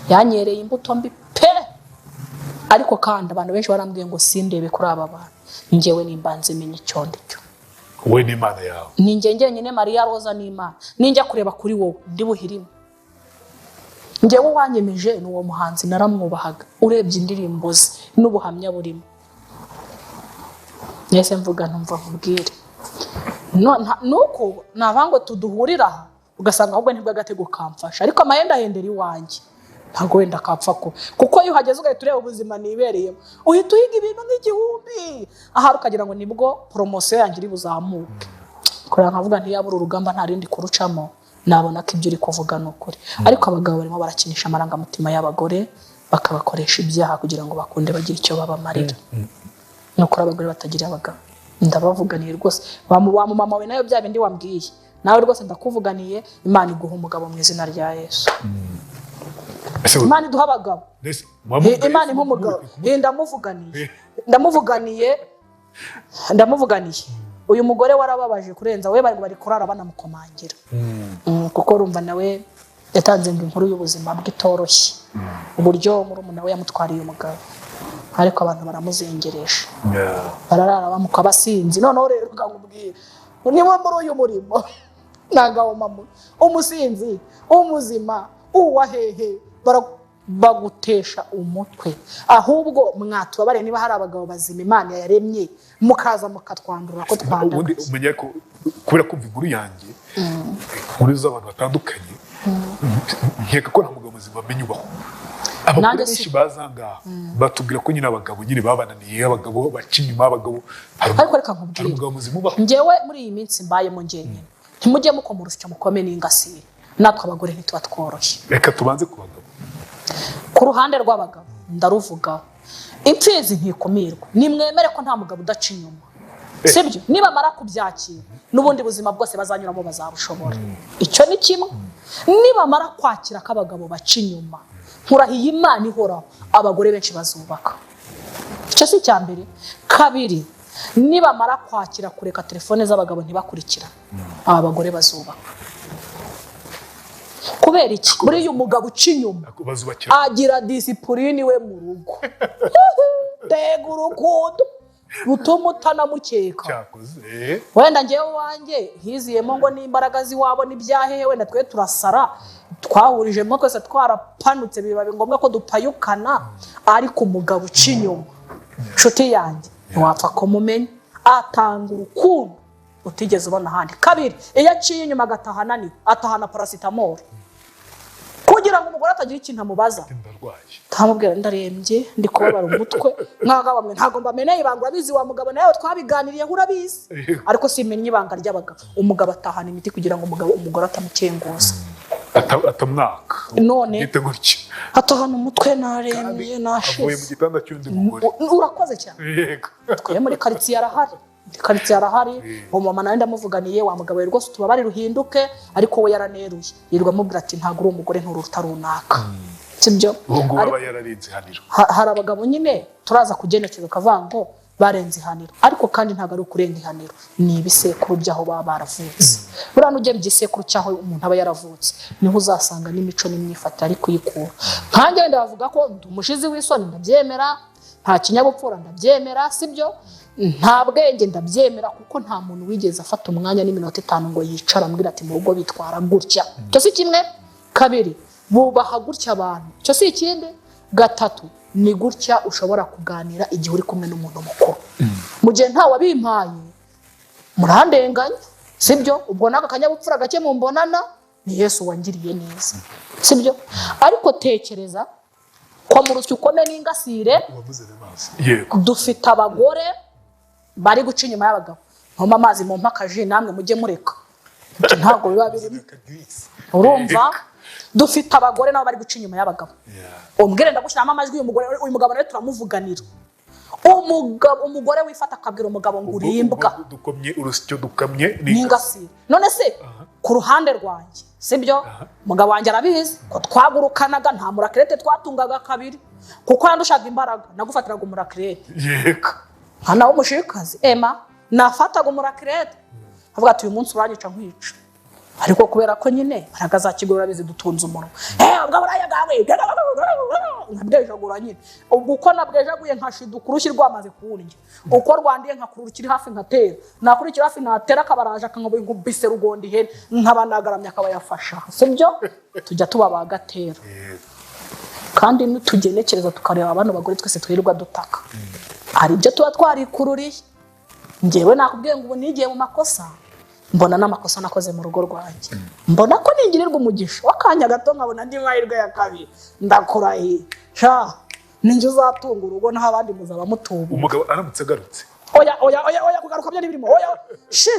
yanyereye imbuto mbi pe. Ariko kandi abantu benshi barambwiye ngo sindebe kuri aba bantu. Njyewe nimbanze menye icyo ndi cyo. Wowe n'Imana yawe. Ni njye njyenyine, Mariya Roza n'Imana. Ninjya kureba kuri wowe, ndi buhirime. Njyewe wanyemeje ni uwo muhanzi, naramwubahaga. Urebye indirimbo ze n'ubuhamya burimo, nese mvuga ntumva nkubwire. Nuko nava ngo tuduhurira aha, ugasanga ahubwo nibwo agatego kamfasha, ariko amahendahendera iwanjye ntabwo wenda kapfa ko, kuko iyo uhageze ugahita ureba ubuzima nibereyemo, uhita uhiga ibintu nk'igihumbi ahari, ukagira ngo nibwo poromosiyo yanjye iri buzamuke. Kureba nkavuga ntiyabura urugamba, nta rindi kurucamo, nabona ko ibyo uri kuvuga ni ukuri. Ariko abagabo barimo barakinisha amarangamutima y'abagore, bakabakoresha ibyaha kugira ngo bakunde bagire icyo babamarira. Ni ukuri, abagore batagira abagabo ndabavuganiye rwose. Wa mumama we, nayo bya bindi wambwiye nawe rwose ndakuvuganiye. Imana iguha umugabo mu izina rya Yesu. Ese Imana iduha abagabo. Mbese wamubwiye? Imana impa umugabo. Ndamuvuganiye, ndamuvuganiye, ndamuvuganiye. Uyu mugore warababaje kurenza we, bari kurara banamukomangira. Kuko urumva nawe yatanze ngo inkuru y'ubuzima bwe itoroshye, uburyo murumuna we yamutwariye umugabo, ariko abantu baramuzengeresha, bararara bamuka abasinzi. Noneho rero nkakubwira, niba muri uyu murimo nagahoma umusinzi, umuzima, uwa hehe, bagutesha umutwe. Ahubwo mwatubabare niba hari abagabo bazima Imana yaremye, mukaza mukatwandura ko Ubundi twandagaye. Umenya ko kubera kumva inkuru yanjye, inkuru z'abantu batandukanye, nkeka ko nta mugabo muzima amenya ubaho. Abagore Nanjye benshi baza ngaha batubwira ko nyine abagabo nyine babananiye, abagabo baca inyuma, abagabo Ariko reka hari nkubwire. umugabo muzima ubaho? Njyewe muri iyi minsi mbayemo njyenyine, ntimujye mukoma urusyo mukome n'ingasire. Natwe abagore ntituba tworoshye. Reka tubanze ku bagabo. Ku ruhande rw'abagabo ndaruvugaho, imfizi ntikumirwa. Nimwemere ko nta mugabo udaca inyuma, sibyo? Nibamara kubyakira, n'ubundi buzima bwose bazanyuramo bazabushobora. Icyo ni kimwe. Nibamara kwakira ko abagabo baca inyuma, nkurahiye Imana ihoraho, abagore benshi bazubaka. Icyo si icya mbere. Kabiri, nibamara kwakira kureka telefone z'abagabo ntibakurikira, aba bagore bazubaka. Kubera iki? Buriya umugabo uca inyuma Bazubakira. agira discipline we mu rugo. Tega urukundo rutuma utanamukeka. Cyakoze. Wenda ngewe wanjye hiziyemo ngo n'imbaraga z'iwabo n'ibyahehe, wenda twe turasara, twahurijemo twese, twarapanutse, biba ngombwa ko dupayukana. Ariko umugabo uca inyuma, nshuti yanjye, ntiwapfa kumumenya. Atanga urukundo utigeze ubona ahandi. Kabiri, iyo aciye inyuma agataha ananiwe, atahana paracetamol kugira ngo umugore atagira ikintu amubaza. Ndarwaye. Ntamubwira ndarembye, ndi kubabara umutwe. Mwagabo mwe, ntabwo mbameneye ibanga, urabizi wa mugabo nawe twabiganiriyeho, urabizi. Ariko simennye ibanga ry'abagabo. Umugabo atahana imiti kugira ngo umugore atamukenguza. Atamwaka. None Byite gutyo. atahana umutwe, narembye, Avuye mu nashize. gitanda cy'undi mugore. Urakoze cyane. Twe muri karitsiye arahari, muri karitsiye arahari. Uwo mama nawe ndamuvuganiye: wa mugabo we, rwose utubabarire uhinduke. Ariko we yaraneruye, yirirwa amubwira ati ntabwo uri umugore, nturuta runaka, sibyo? Uwo nguwo Ariko aba yararenze ihaniro. Hari abagabo nyine turaza kugenekereza ukavuga ngo barenze ihaniro, ariko kandi ntabwo ari ukurenga ihaniro, ni ibisekuru by'aho baba baravutse. Buriya nujya mu gisekuru cy'aho umuntu aba yaravutse, niho uzasanga n'imico n'imyifatire ari kuyikura. Nkanjye wenda bavuga ko ndi umushizi w'isoni, ndabyemera. Nta kinyabupfura, ndabyemera, sibyo? Nta bwenge, ndabyemera, kuko nta muntu wigeze afata umwanya n'iminota 5 ngo yicare ambwira ati mu rugo bitwara gutya. Icyo si kimwe. Kabiri, bubaha gutya abantu. Icyo si ikindi. Gatatu, ni gutya ushobora kuganira igihe uri kumwe n'umuntu mukuru. Mu gihe ntawe wabimpaye, murandenganya, sibyo? Ubwo n'aka kanyabupfura gake mumbonana ni Yesu wangiriye neza, sibyo? Ariko tekereza ko mu rusyo ukome n'ingasire. Wavuze amazi, yego. Dufite abagore bari guca inyuma y'abagabo. Ntumpe amazi, mumpe akaji, namwe mujye mureka. Ibyo ntabwo biba birimo, urumva? Dufite abagore nabo bari guca inyuma y'abagabo. Umbwire, ndagushyiramo amajwi. Uyu mugore, uyu mugabo nawe turamuvuganira. Umugabo, umugore wifata akabwira umugabo ngo urimbwa. Ubwo dukomye urusyo, dukamye n'ingasire. None se ku ruhande rwanjye, sibyo, umugabo wanjye arabizi ko twagurukanaga, nta murakerete twatungaga kabiri, kuko yandushaga imbaraga, nagufatiraga umurakirete. Nka nawe umushikazi ema nafataga umurakirete, avuga ati: "Uyu munsi uranyica nkwica." Ariko kubera ko nyine imbaraga za kigore, urabizi, dutunze umunwa, ubwo buraya bwawe nkabwejagura nyine. Ubwo uko nabwejaguye nkashiduka urushyi rwamaze kundya, uko rwandiye nkakurura ikiri hafi nkatera, nakurura ikiri hafi natera akabaraje akankuba inkubise rugonda ihene, nkaba nagaramye akaba yafasha. Sibyo, tujya tuba ba gatera. Kandi nitugenekereza tukareba bano bagore twese twirirwa dutaka, hari ibyo tuba twarikururiye. Njyewe nakubwiye ngo ubu nigiye mu makosa, mbona n'amakosa nakoze mu rugo rwanjye, mbona ko ningirirwa umugisha w'akanya gato nkabona andi mahirwe ya kabiri, ndakurahiye sha, ninjye uzatunga urugo, naho abandi muzaba mutubu. Umugabo aramutse agarutse? Oya, oya, oya, oya, kugaruka byo ntibirimo. Oya shi,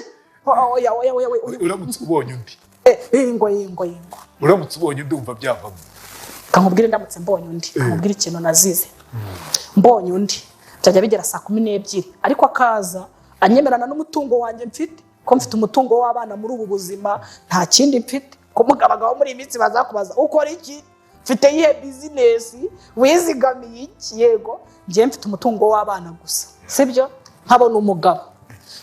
oya, oya, oya, oya. Uramutse ubonye undi? Ingo, ingo, ingo. Uramutse ubonye undi, wumva byavamo? Kankubwire, ndamutse mbonye undi, kankubwire ikintu nazize. Mbonye undi, byajya bigera saa 12, ariko akaza anyemerana n'umutungo wanjye mfite, ko mfite umutungo w'abana muri ubu buzima, nta kindi mfite. Ko mugabo, abagabo muri iyi minsi bazakubaza: "Ukora iki? Mfite iyihe business? Wizigamiye iki?" Yego, njyewe mfite umutungo w'abana gusa, sibyo? Nkabona umugabo,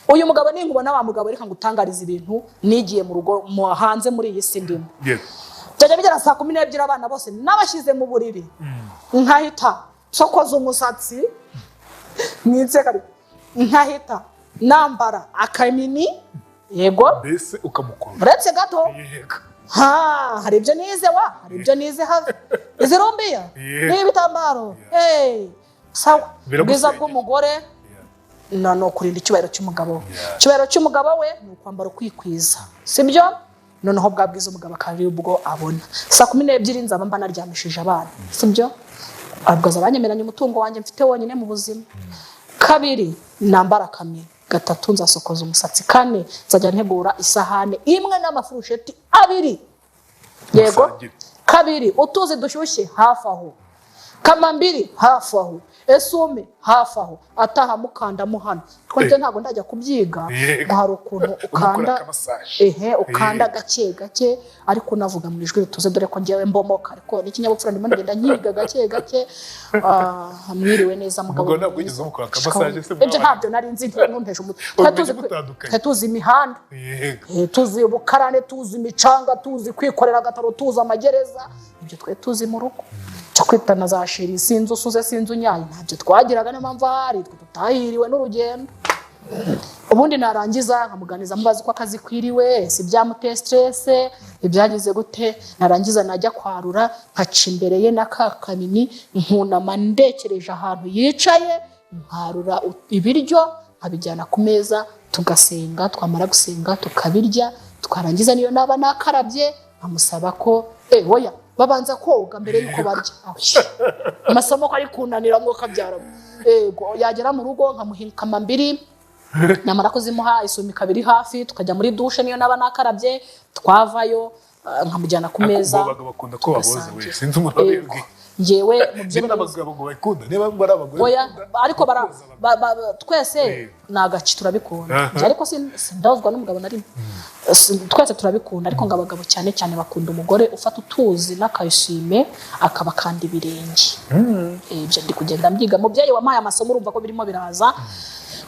uyu mugabo ninkubona wa mugabo, reka ngutangarize ibintu nigiye mu rugo, hanze muri iyi si ndimo. Byajya bigera saa 12, abana bose nabashyize mu buriri, nkahita nsokoza umusatsi mwitseka, nkahita nambara akamini, yego. Mbese ukamukurura? Uretse gato. Ha, hari ibyo nize wa, hari ibyo nize. Have izi rumbiya n'ibitambaro. Hey, sawa. Biragusengera. Ubwiza bw'umugore na ni ukurinda icyubahiro cy'umugabo we. Icyubahiro cy'umugabo we ni ukwambara ukwikwiza, sibyo? Noneho bwa bwiza umugabo akaba ari ubwo abona. Saa 12 nzaba mba naryamishije abana, sibyo? Ubwo azaba banyemeranya umutungo wanjye mfite wonyine mu buzima. Kabiri, nambara akamini. Gatatu, nzasokoza umusatsi. Kane, nzajya ntegura isahane imwe n'amafurusheti abiri, yego. Musangire. Kabiri, utuzi dushyushye hafi aho, kamambiri hafi aho, esume hafi aho, ataha mukandamo hano twebwe. Ntabwo ndajya kubyiga. Ngo hari ukuntu umukora ukanda akamassage. Ehe, ukanda gake gake, ariko unavuga mu ijwi rituze, dore ko ngewe mbomoka, ariko n'ikinyabupfura ndimo ndagenda nyiga gake gake. Ah, mwiriwe neza mugabo. Umugabo ntabwo wigeze umukora akamassage se? Ibyo ntabyo nari nzi, ntunteshe umutwe. Twari tuzi Mutandukanye. Twari tuzi imihanda. Tuzi ubukarane, tuzi imicanga, tuzi kwikorera agataro, tuzi amagereza. Ibyo twari tuzi mu rugo. Cyo kwitana za chéri, sinzi usuze, sinzi unyaye, ntabyo twagiraga. Niyo mpamvu ahari twe tutahiriwe n'urugendo. Ubundi narangiza nkamuganiza, mubaza uko akazi kwiriwe, si byamuteye stress, ibyagize gute. Narangiza najya kwarura, nkaca imbere ye na ka kamini, nkunama ndekereje ahantu yicaye, nkarura ibiryo nkabijyana ku meza, tugasenga, twamara gusenga tukabirya, twarangiza niyo naba nakarabye nkamusaba ko oya, babanza koga mbere yuko barya. Ahuye. Amasomo ko ari kunanira ngo kabyara. Ego, yagera mu rugo nkamuha kamambiri, namara kuzimuha, isumi kabiri hafi, tukajya muri douche, niyo naba nakarabye, twavayo nkamujyana ku meza. Ubwo abagabo bakunda ko baboza we. Tugasangira. Sinzi umuntu Yego. wabibwiye. Njyewe mu byo Niba n'abagabo ngo bakunda, niba ari abagore oya bakunda ariko bara koza abagabo. Twese ni agaci, turabikunda. Njye ariko sindabazwa n'umugabo na rimwe. Twese turabikunda, ariko ngo abagabo cyane cyane bakunda umugore ufata utuzi n'akayishime akabakanda ibirenge. Ibyo ndi kugenda mbyiga. Mubyeyi wampaye amasomo, urumva ko birimo biraza.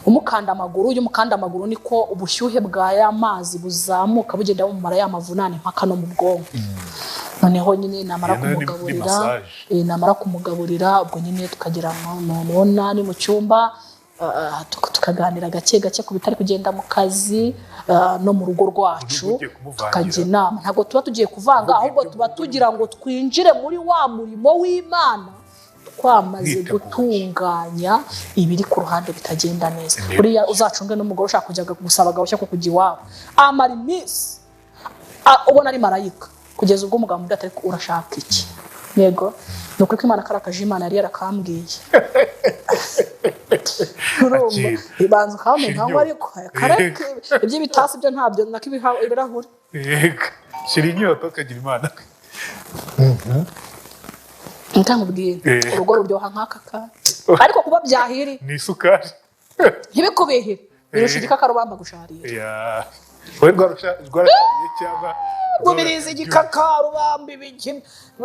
Umukanda amaguru, iyo umukanda amaguru niko ubushyuhe bwa ya mazi buzamuka bugenda bumumara ya mavunane mpaka no mu bwonko. Noneho nyine namara Iyo nayo ni kumugaburira, massage. Namara kumugaburira, ubwo nyine tukagera mu nani mu cyumba, tukaganira gake gake ku bitari kugenda mu kazi no mu rugo rwacu. Uba ugiye kumuvangira. Tukajya inama. Ntabwo tuba tugiye kuvanga, Ahubwo ahubwo ibyo tuba mu rugo. tugira ngo twinjire muri wa murimo w'Imana twamaze Mwiteguye. gutunganya ibiri ku ruhande bitagenda neza. Nibyo. Buriya uzacunge n'umugore ushaka kujya gusaba agahushya ko kujya iwabo, amara iminsi ubona ari marayika, kugeza ubwo umugabo amubwira ati: "Ariko urashaka iki?" Yego, ni ukuri ko Imana karakaje, Imana yari yarakambwiye. Urumva? Akira. Ibanza ukamenya Shira nkaho, ariko kareke iby'ibitasi byo ntabyo, nako ibirahuri. Yego, shira inyota ukagira Imana. Nkakubwira, urugo ruryoha nk'aka kana, ariko kuba byahiri Ni isukari. ntibikubihire, birusha igikakarubamba gusharira. Yeah. Wowe rwarashariye cyangwa? Gubiriza igikakarubamba, ibiki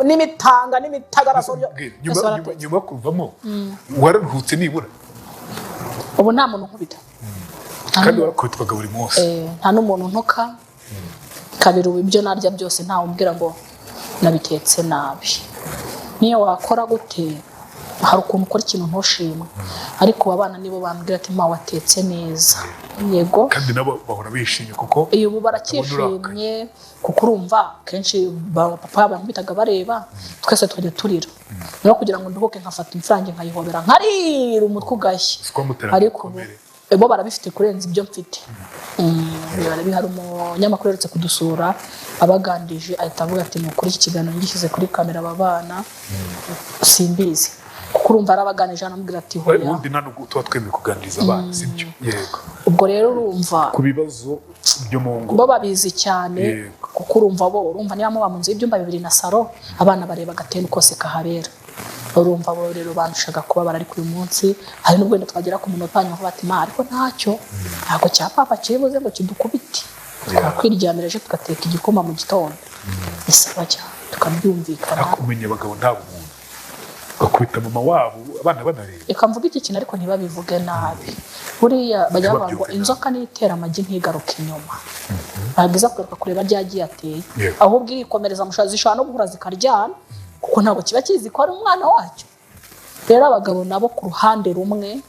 n'imitanga n'imitagaraso. Mbwira, nyuma yo kuvamo wararuhutse nibura? Ubu nta muntu nkubita. Kandi warakubitwaga buri munsi. Nta n'umuntu ntuka. Kabiri, ubu ibyo narya byose ntawe umbwira ngo nabitetse nabi. Niyo wakora gute, hari ukuntu ukora ikintu ntushimwe, ariko ubu abana nibo bambwira ati: "Ma, watetse neza." Yego. Kandi nabo bahora bishimye kuko Iyo ubu baracyishimye, kuko urumva kenshi papa bankubitaga bareba, twese tukajya turira. No kugira ngo nduhuke, nkafata imfura nkayihobera, nkarira, umutwe ugashya. Siko mutera Ariko ubu ibikomere. Bo barabifite kurenza ibyo mfite. Hari umunyamakuru uherutse kudusura, abagandije, ahita avuga ati: "Ni ukuri, iki kiganiro ngishyize kuri kamera, aba bana simbizi," kuko urumva arabaganije, anamubwira ati: "Hoya." Ubundi nta nubwo tuba twemewe kuganiriza abana, sibyo? Yego. Ubwo rero urumva ku bibazo byo mu ngo. Bo babizi cyane. Kuko urumva bo, urumva niba muba mu nzu y'ibyumba bibiri na saro, abana bareba agatenu kose kahabera. Urumva bo rero bandushaga kubabara, ariko uyu munsi hari n'ubwo wenda twagera ku munota hanyuma bati: "Ma, ariko ntacyo, ntabwo cya papa kiri buze ngo kidukubite." Twakwiryamira, ejo tugateka igikoma mu gitondo, bisaba cyane, tukabyumvikana. Ariko umenya abagabo nta bumuntu, bakubita mama wabo abana banareba. Reka mvuge iki kintu, ariko ntibabivuge nabi. Buriya bajya bavuga ngo Ntibabyumve nabi. inzoka niyo itera amagi ntigaruke inyuma, ntabwo iza kugaruka kureba ryagiye ateye. Ahubwo irikomereza, zishobora no guhura zikaryana, kuko ntabwo kiba kizi ko ari umwana wacyo. Rero abagabo nabo ku ruhande rumwe,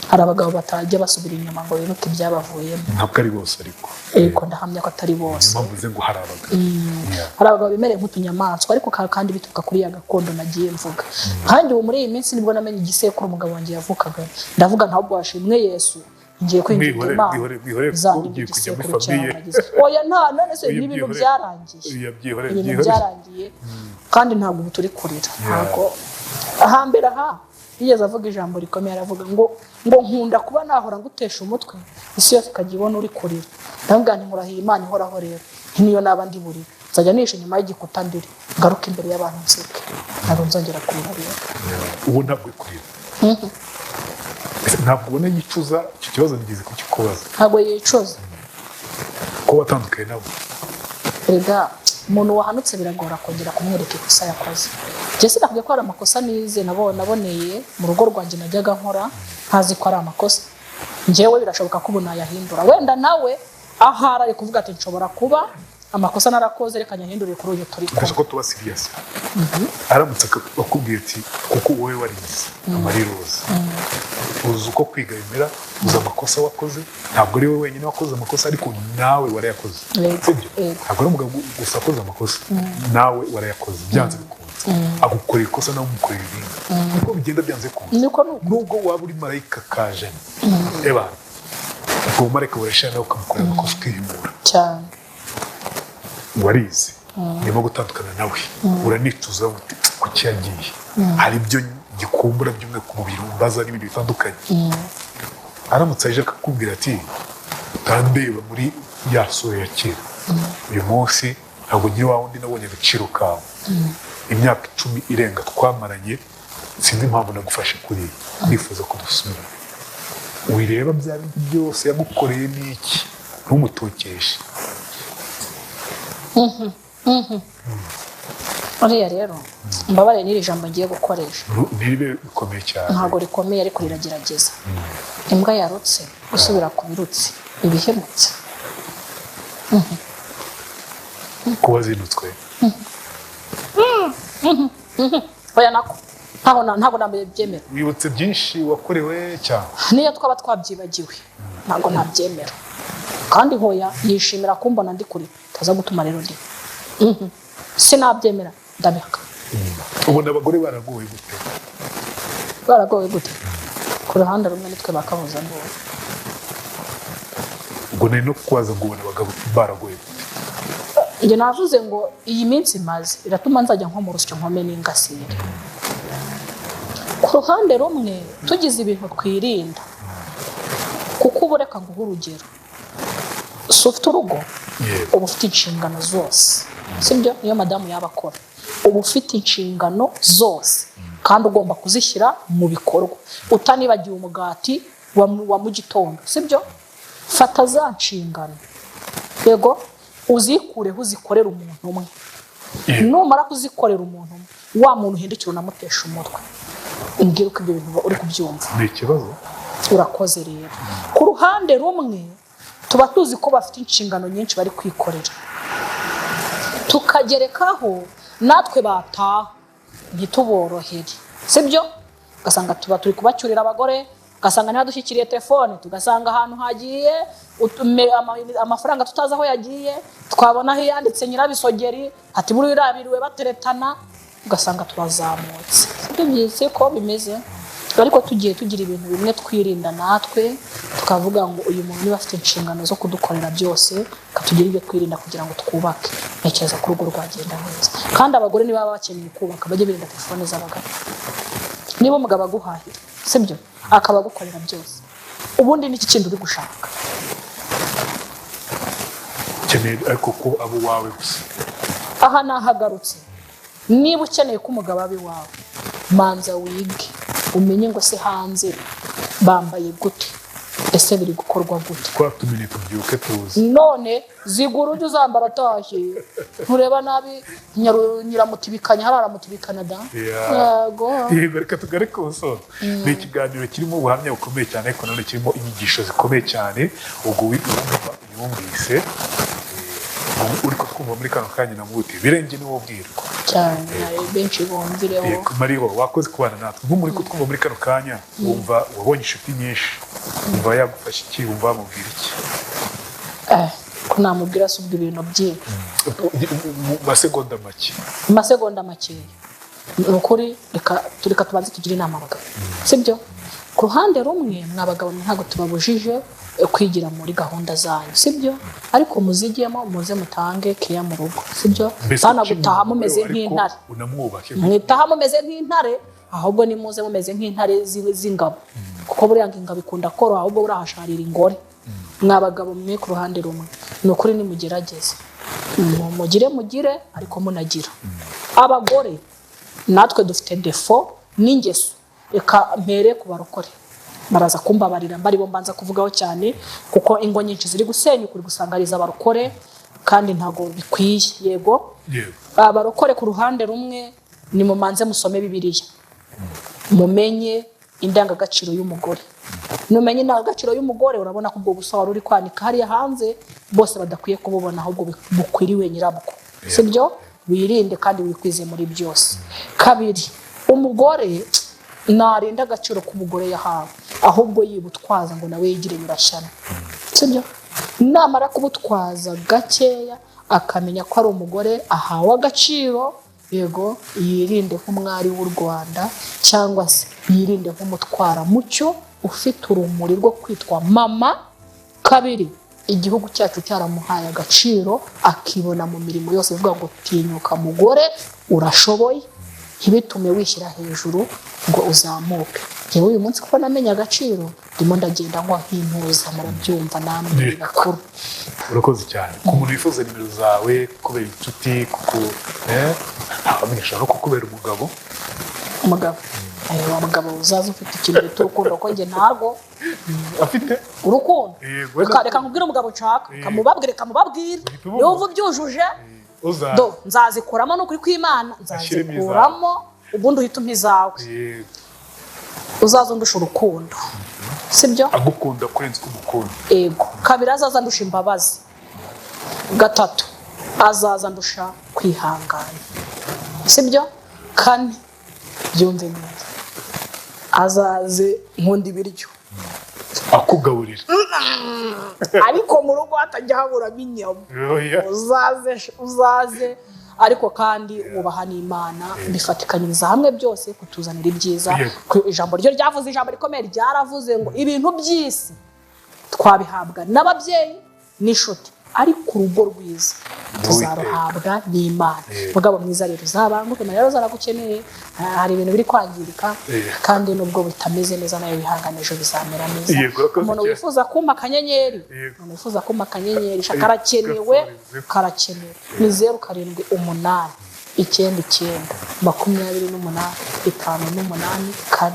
hari abagabo batajya basubira inyuma ngo bibuke ibyabavuyemo. Ntabwo ari bose ariko. Ariko ndahamya ko atari bose. Niyo mpamvu uvuze ngo hari abagabo. Yeah. Hari abagabo bemereye nk'utunyamaswa, ariko kandi bituruka kuri ya gakondo nagiye mvuga. Nkanjye ubu muri iyi minsi nibwo namenye igisekuru umugabo wanjye yavukaga. Ndavuga ntabwo washimwe Yesu, ngiye kwinjira Mwihorere, Imana mwihorere, mwihorere, kuko izandinda ugiye kujya muri igisekuru cyawe famille. nagize. Oya, nta none se Oya, n'ibintu byihorere. byarangiye. Oya, byihorere, Ibintu byihorere. byarangiye, kandi ntabwo ubu turi kurira. Ntabwo hambere aha yigeze avuga ijambo rikomeye, aravuga ngo nkunda kuba nahora ngutesha umutwe, isi yose ikajya ibona uri kurira. Ndavuga nti: "Nkurahiye Imana ihoraho rero, nti niyo naba ndi burire, nzajya nisha inyuma y'igikuta ndire, ngaruke imbere y'abantu nseke, ntabwo nzongera kurira rero." Ubu ntabwo uri kurira. Ese ntabwo ubona yicuza? Icyo kibazo nigeze kukikubaza. Ntabwo yicuza. Ko watandukanye nabo. Erega umuntu wahanutse biragora kongera kumwereka ikosa yakoze. Njye sinakubwiye ko hari amakosa nize naboneye mu rugo rwanjye najyaga nkora ntazi ko ari amakosa. Njyewe birashoboka ko ubu nayahindura. Wenda nawe ahari ari kuvuga ati: "Nshobora kuba amakosa narakoze, reka nyahindurire kuri uyu turi kumwe." Ndashaka ko tuba serious. Aramutse akubwiye ati: "Kuko wowe warize amariroza, uzi uko kwiga bimera, uzi amakosa wakoze, ntabwo ari wowe wenyine wakoze amakosa, ariko nawe warayakoze." Sibyo? Yego. Ntabwo ari umugabo gusa wakoze amakosa, nawe warayakoze. Byanze bikunze agukorera ikosa, nawe umukorera irindi, niko bigenda byanze bikunze. Niko nuko. Nubwo waba uri marayika kajana, eba ubwo bumarayika burashira, nawe ukamukorera amakosa, ukihimura. Cyane. Warize, ndimo gutandukana nawe, uranicuza uti: "Kuki yagiye? Hari ibyo gikumbura by'umwe ku mubiri umbaza n'ibindi bitandukanye." Aramutse aje akakubwira ati: "Utandeba muri ya sura ya kera, uyu munsi ntabwo nkiri wa wundi, nabonye agaciro kawe, imyaka 10 irenga twamaranye, sinzi impamvu nagufashe kuriya, ndifuza ko dusubirana," wireba bya bindi byose yagukoreye n'iki, ntumutokeshe. Uriya rero, mbabarire n'iri jambo ngiye gukoresha. Ntiribe bikomeye cyane. Ntabwo rikomeye, ariko riragerageza. Imbwa yarutse gusubira ku birutsi ibihemutse. Kuba zinutswe. Oya, nako ntabwo nabyemera. Wibutse byinshi wakorewe cyane. Niyo twaba twabyibagiwe, ntabwo nabyemera. Kandi hoya, yishimira kumbona ndi kure, taza gutuma rero ndi. Sinabyemera, ndabihaka. Ubona abagore baragowe gute? Baragowe gute? Ku ruhande rumwe nitwe bakabuza ngo Ubwo nari no kubaza ngo ubona abagabo baragowe gute? Njye navuze ngo iyi minsi maze iratuma nzajya nko mu rusyo nkome n'ingasire. Ku ruhande rumwe tugize ibintu twirinda, kuko ubu reka nguhe urugero: si ufite urugo? Yego. Uba ufite inshingano zose. Sibyo? Niyo madamu yaba akora, uba ufite inshingano zose kandi ugomba kuzishyira mu bikorwa, utanibagiwe umugati wa mu gitondo. Sibyo? Fata za nshingano, yego, uzikureho, uzikorere umuntu umwe. Numara kuzikorera umuntu umwe, wa muntu uhindukira unamutesha umutwe. Umbwire uko ibyo bintu uri kubyumva. Ni ikibazo. Urakoze. Rero ku ruhande rumwe tuba tuzi ko bafite inshingano nyinshi bari kwikorera, tukagerekaho natwe bataha ntituborohere. Sibyo? Ugasanga tuba turi kubacyurira abagore, ugasanga ntibadushyikiriye telefone, tugasanga ahantu hagiye amafaranga tutazi aho yagiye, twabona aho yanditse nyirabisogeri ati buriya biriwe bateretana, ugasanga turazamutse. Sibyo byize ko bimeze? Ariko tugiye tugira ibintu bimwe twirinda natwe, tukavuga ngo uyu muntu niba afite inshingano zo kudukorera byose, reka tugire ibyo twirinda kugira ngo twubake. Ntekereza ko urugo rwagenda neza. Kandi abagore niba baba bakeneye kubaka, bajye birinda telefone z'abagabo. Niba umugabo aguhahira, sibyo, akaba agukorera byose, ubundi n'iki kindi uri gushaka? Ukeneye ariko ko aba uwawe gusa. Aha nahagarutse. Niba ukeneye ko umugabo aba iwawe, manza wige, umenye ngo se hanze bambaye gute, ese biri gukorwa gute? Twatumenye tubyuke tuzi. None zigura ujye uzambara atashye, ntureba nabi nyiramutibikanya hariya aramutibikana da. Yego. Yego, reka tugare ku musozo. Ni ikiganiro kirimo ubuhamya bukomeye cyane, ariko nanone kirimo inyigisho zikomeye cyane. Ubwo wumva yumvise, uri kutwumva muri kano kanya, namuti birenge niwo ubwirwa. Cyane, benshi bumvireho. Yego, Mariho, wakoze kubana natwe. Nk'umuntu uri kutwumva muri kano kanya, wumva wabonye inshuti nyinshi, wumva yagufasha iki? Wumva wamubwira iki? Ko namubwira se ubwo ibintu byinshi? Mu masegonda make. Mu masegonda makeya, ni ukuri, reka tubanze tugire inama abagabo. Sibyo? Ku ruhande rumwe, mwa bagabo mwe, ntabwo tubabujije kwigira muri gahunda zanyu, sibyo? Ariko muzigemo, muze mutange keya mu rugo. Sibyo? Mbese Bana ukiri gutaha umugore mumeze ariko nk'intare. Unamwubake. Mwitaha mumeze nk'intare, ahubwo nimuze mumeze nk'intare z'ingabo, kuko buriya ngo ingabo ikunda koroha, ahubwo buriya hasharira ingore. Mwa bagabo mwe, ku ruhande rumwe, ni ukuri nimugerageze mugire mugire, ariko munagira. Abagore natwe dufite défaut n'ingeso. Reka mpere ku barokore, baraza kumbabarira mbari bo mbanza kuvugaho cyane, kuko ingo nyinshi ziri gusenyuka uri gusanga ari iz'abarokore, kandi ntabwo bikwiye. Yego. Yego. Abarokore ku ruhande rumwe, ni mumanze musome Bibiliya, mumenye indangagaciro y'umugore. Numenye indangagaciro y'umugore, urabona ko ubwo busa wari uri kwanika hariya hanze bose badakwiye kububona, ahubwo bukwiriwe nyirabwo. Sibyo? Wirinde kandi wikwize muri byose. Kabiri, umugore narinda agaciro k'umugore yahawe, ahubwo yibutwaza ngo nawe yigire nyirashyano. Sibyo? Namara kubutwaza gakeya, akamenya ko ari umugore ahawe agaciro, yego, yirinde nk'umwari w'u Rwanda, cyangwa se yirinde nk'umutwaramucyo ufite urumuri rwo kwitwa mama. Kabiri, igihugu cyacu cyaramuhaye agaciro, akibona mu mirimo yose, ivuga ngo tinyuka mugore, urashoboye. Ntibitume wishyira hejuru ngo uzamuke. Njyewe uyu munsi kuko namenye agaciro, ndimo ndagenda nkwa nk'intuza, murabyumva namwe muri bakuru. Urakoze cyane. Ku muntu wifuza nimero zawe, kukubera inshuti, kuku ntawamenyesha no kukubera umugabo. Umugabo? Wa mugabo uzaza ufite ikintu bita urukundo, ko njye ntabwo Afite urukundo. Yego. Reka nkubwire umugabo nshaka, kamubabwire, kamubabwire. Uhita ubumva. Niba ubyujuje, uza do nzazikuramo, ni ukuri kw'Imana. Ashyiremo izawe. Nzazikuramo, ubundi uhita umpa izawe. Uzaza undusha urukundo, sibyo? Agukunda kurenza uko umukunda. Ego. Kabiri, azaza ndusha imbabazi. Gatatu, azaza ndusha kwihangana. Sibyo? Kane, byumve neza, azaze nkunda ibiryo. Akugaburira. Ariko mu rugo hatajya haburamo inyama. Oya. Uzaze, uzaze ariko kandi wubaha n'Imana, bifatikanyiriza hamwe byose kutuzanira ibyiza. Yego. Ijambo ryo ryavuze ijambo rikomeye, ryaravuze ngo ibintu by'isi twabihabwa n'ababyeyi n'inshuti, ariko urugo rwiza Tuzaruhabwa n'Imana. Yego. Mugabo mwiza rero, uzabanguke, Mariya Roza aragukeneye. Hari ibintu biri kwangirika, kandi nubwo bitameze neza, nayo wihangane, ejo bizamera neza. Yego, urakoze Umuntu cyane. wifuza kumpa akanyenyeri, Yego. umuntu wifuza kumpa akanyenyeri sha, karakenewe, karakenewe, ni 078 99 28 58 4.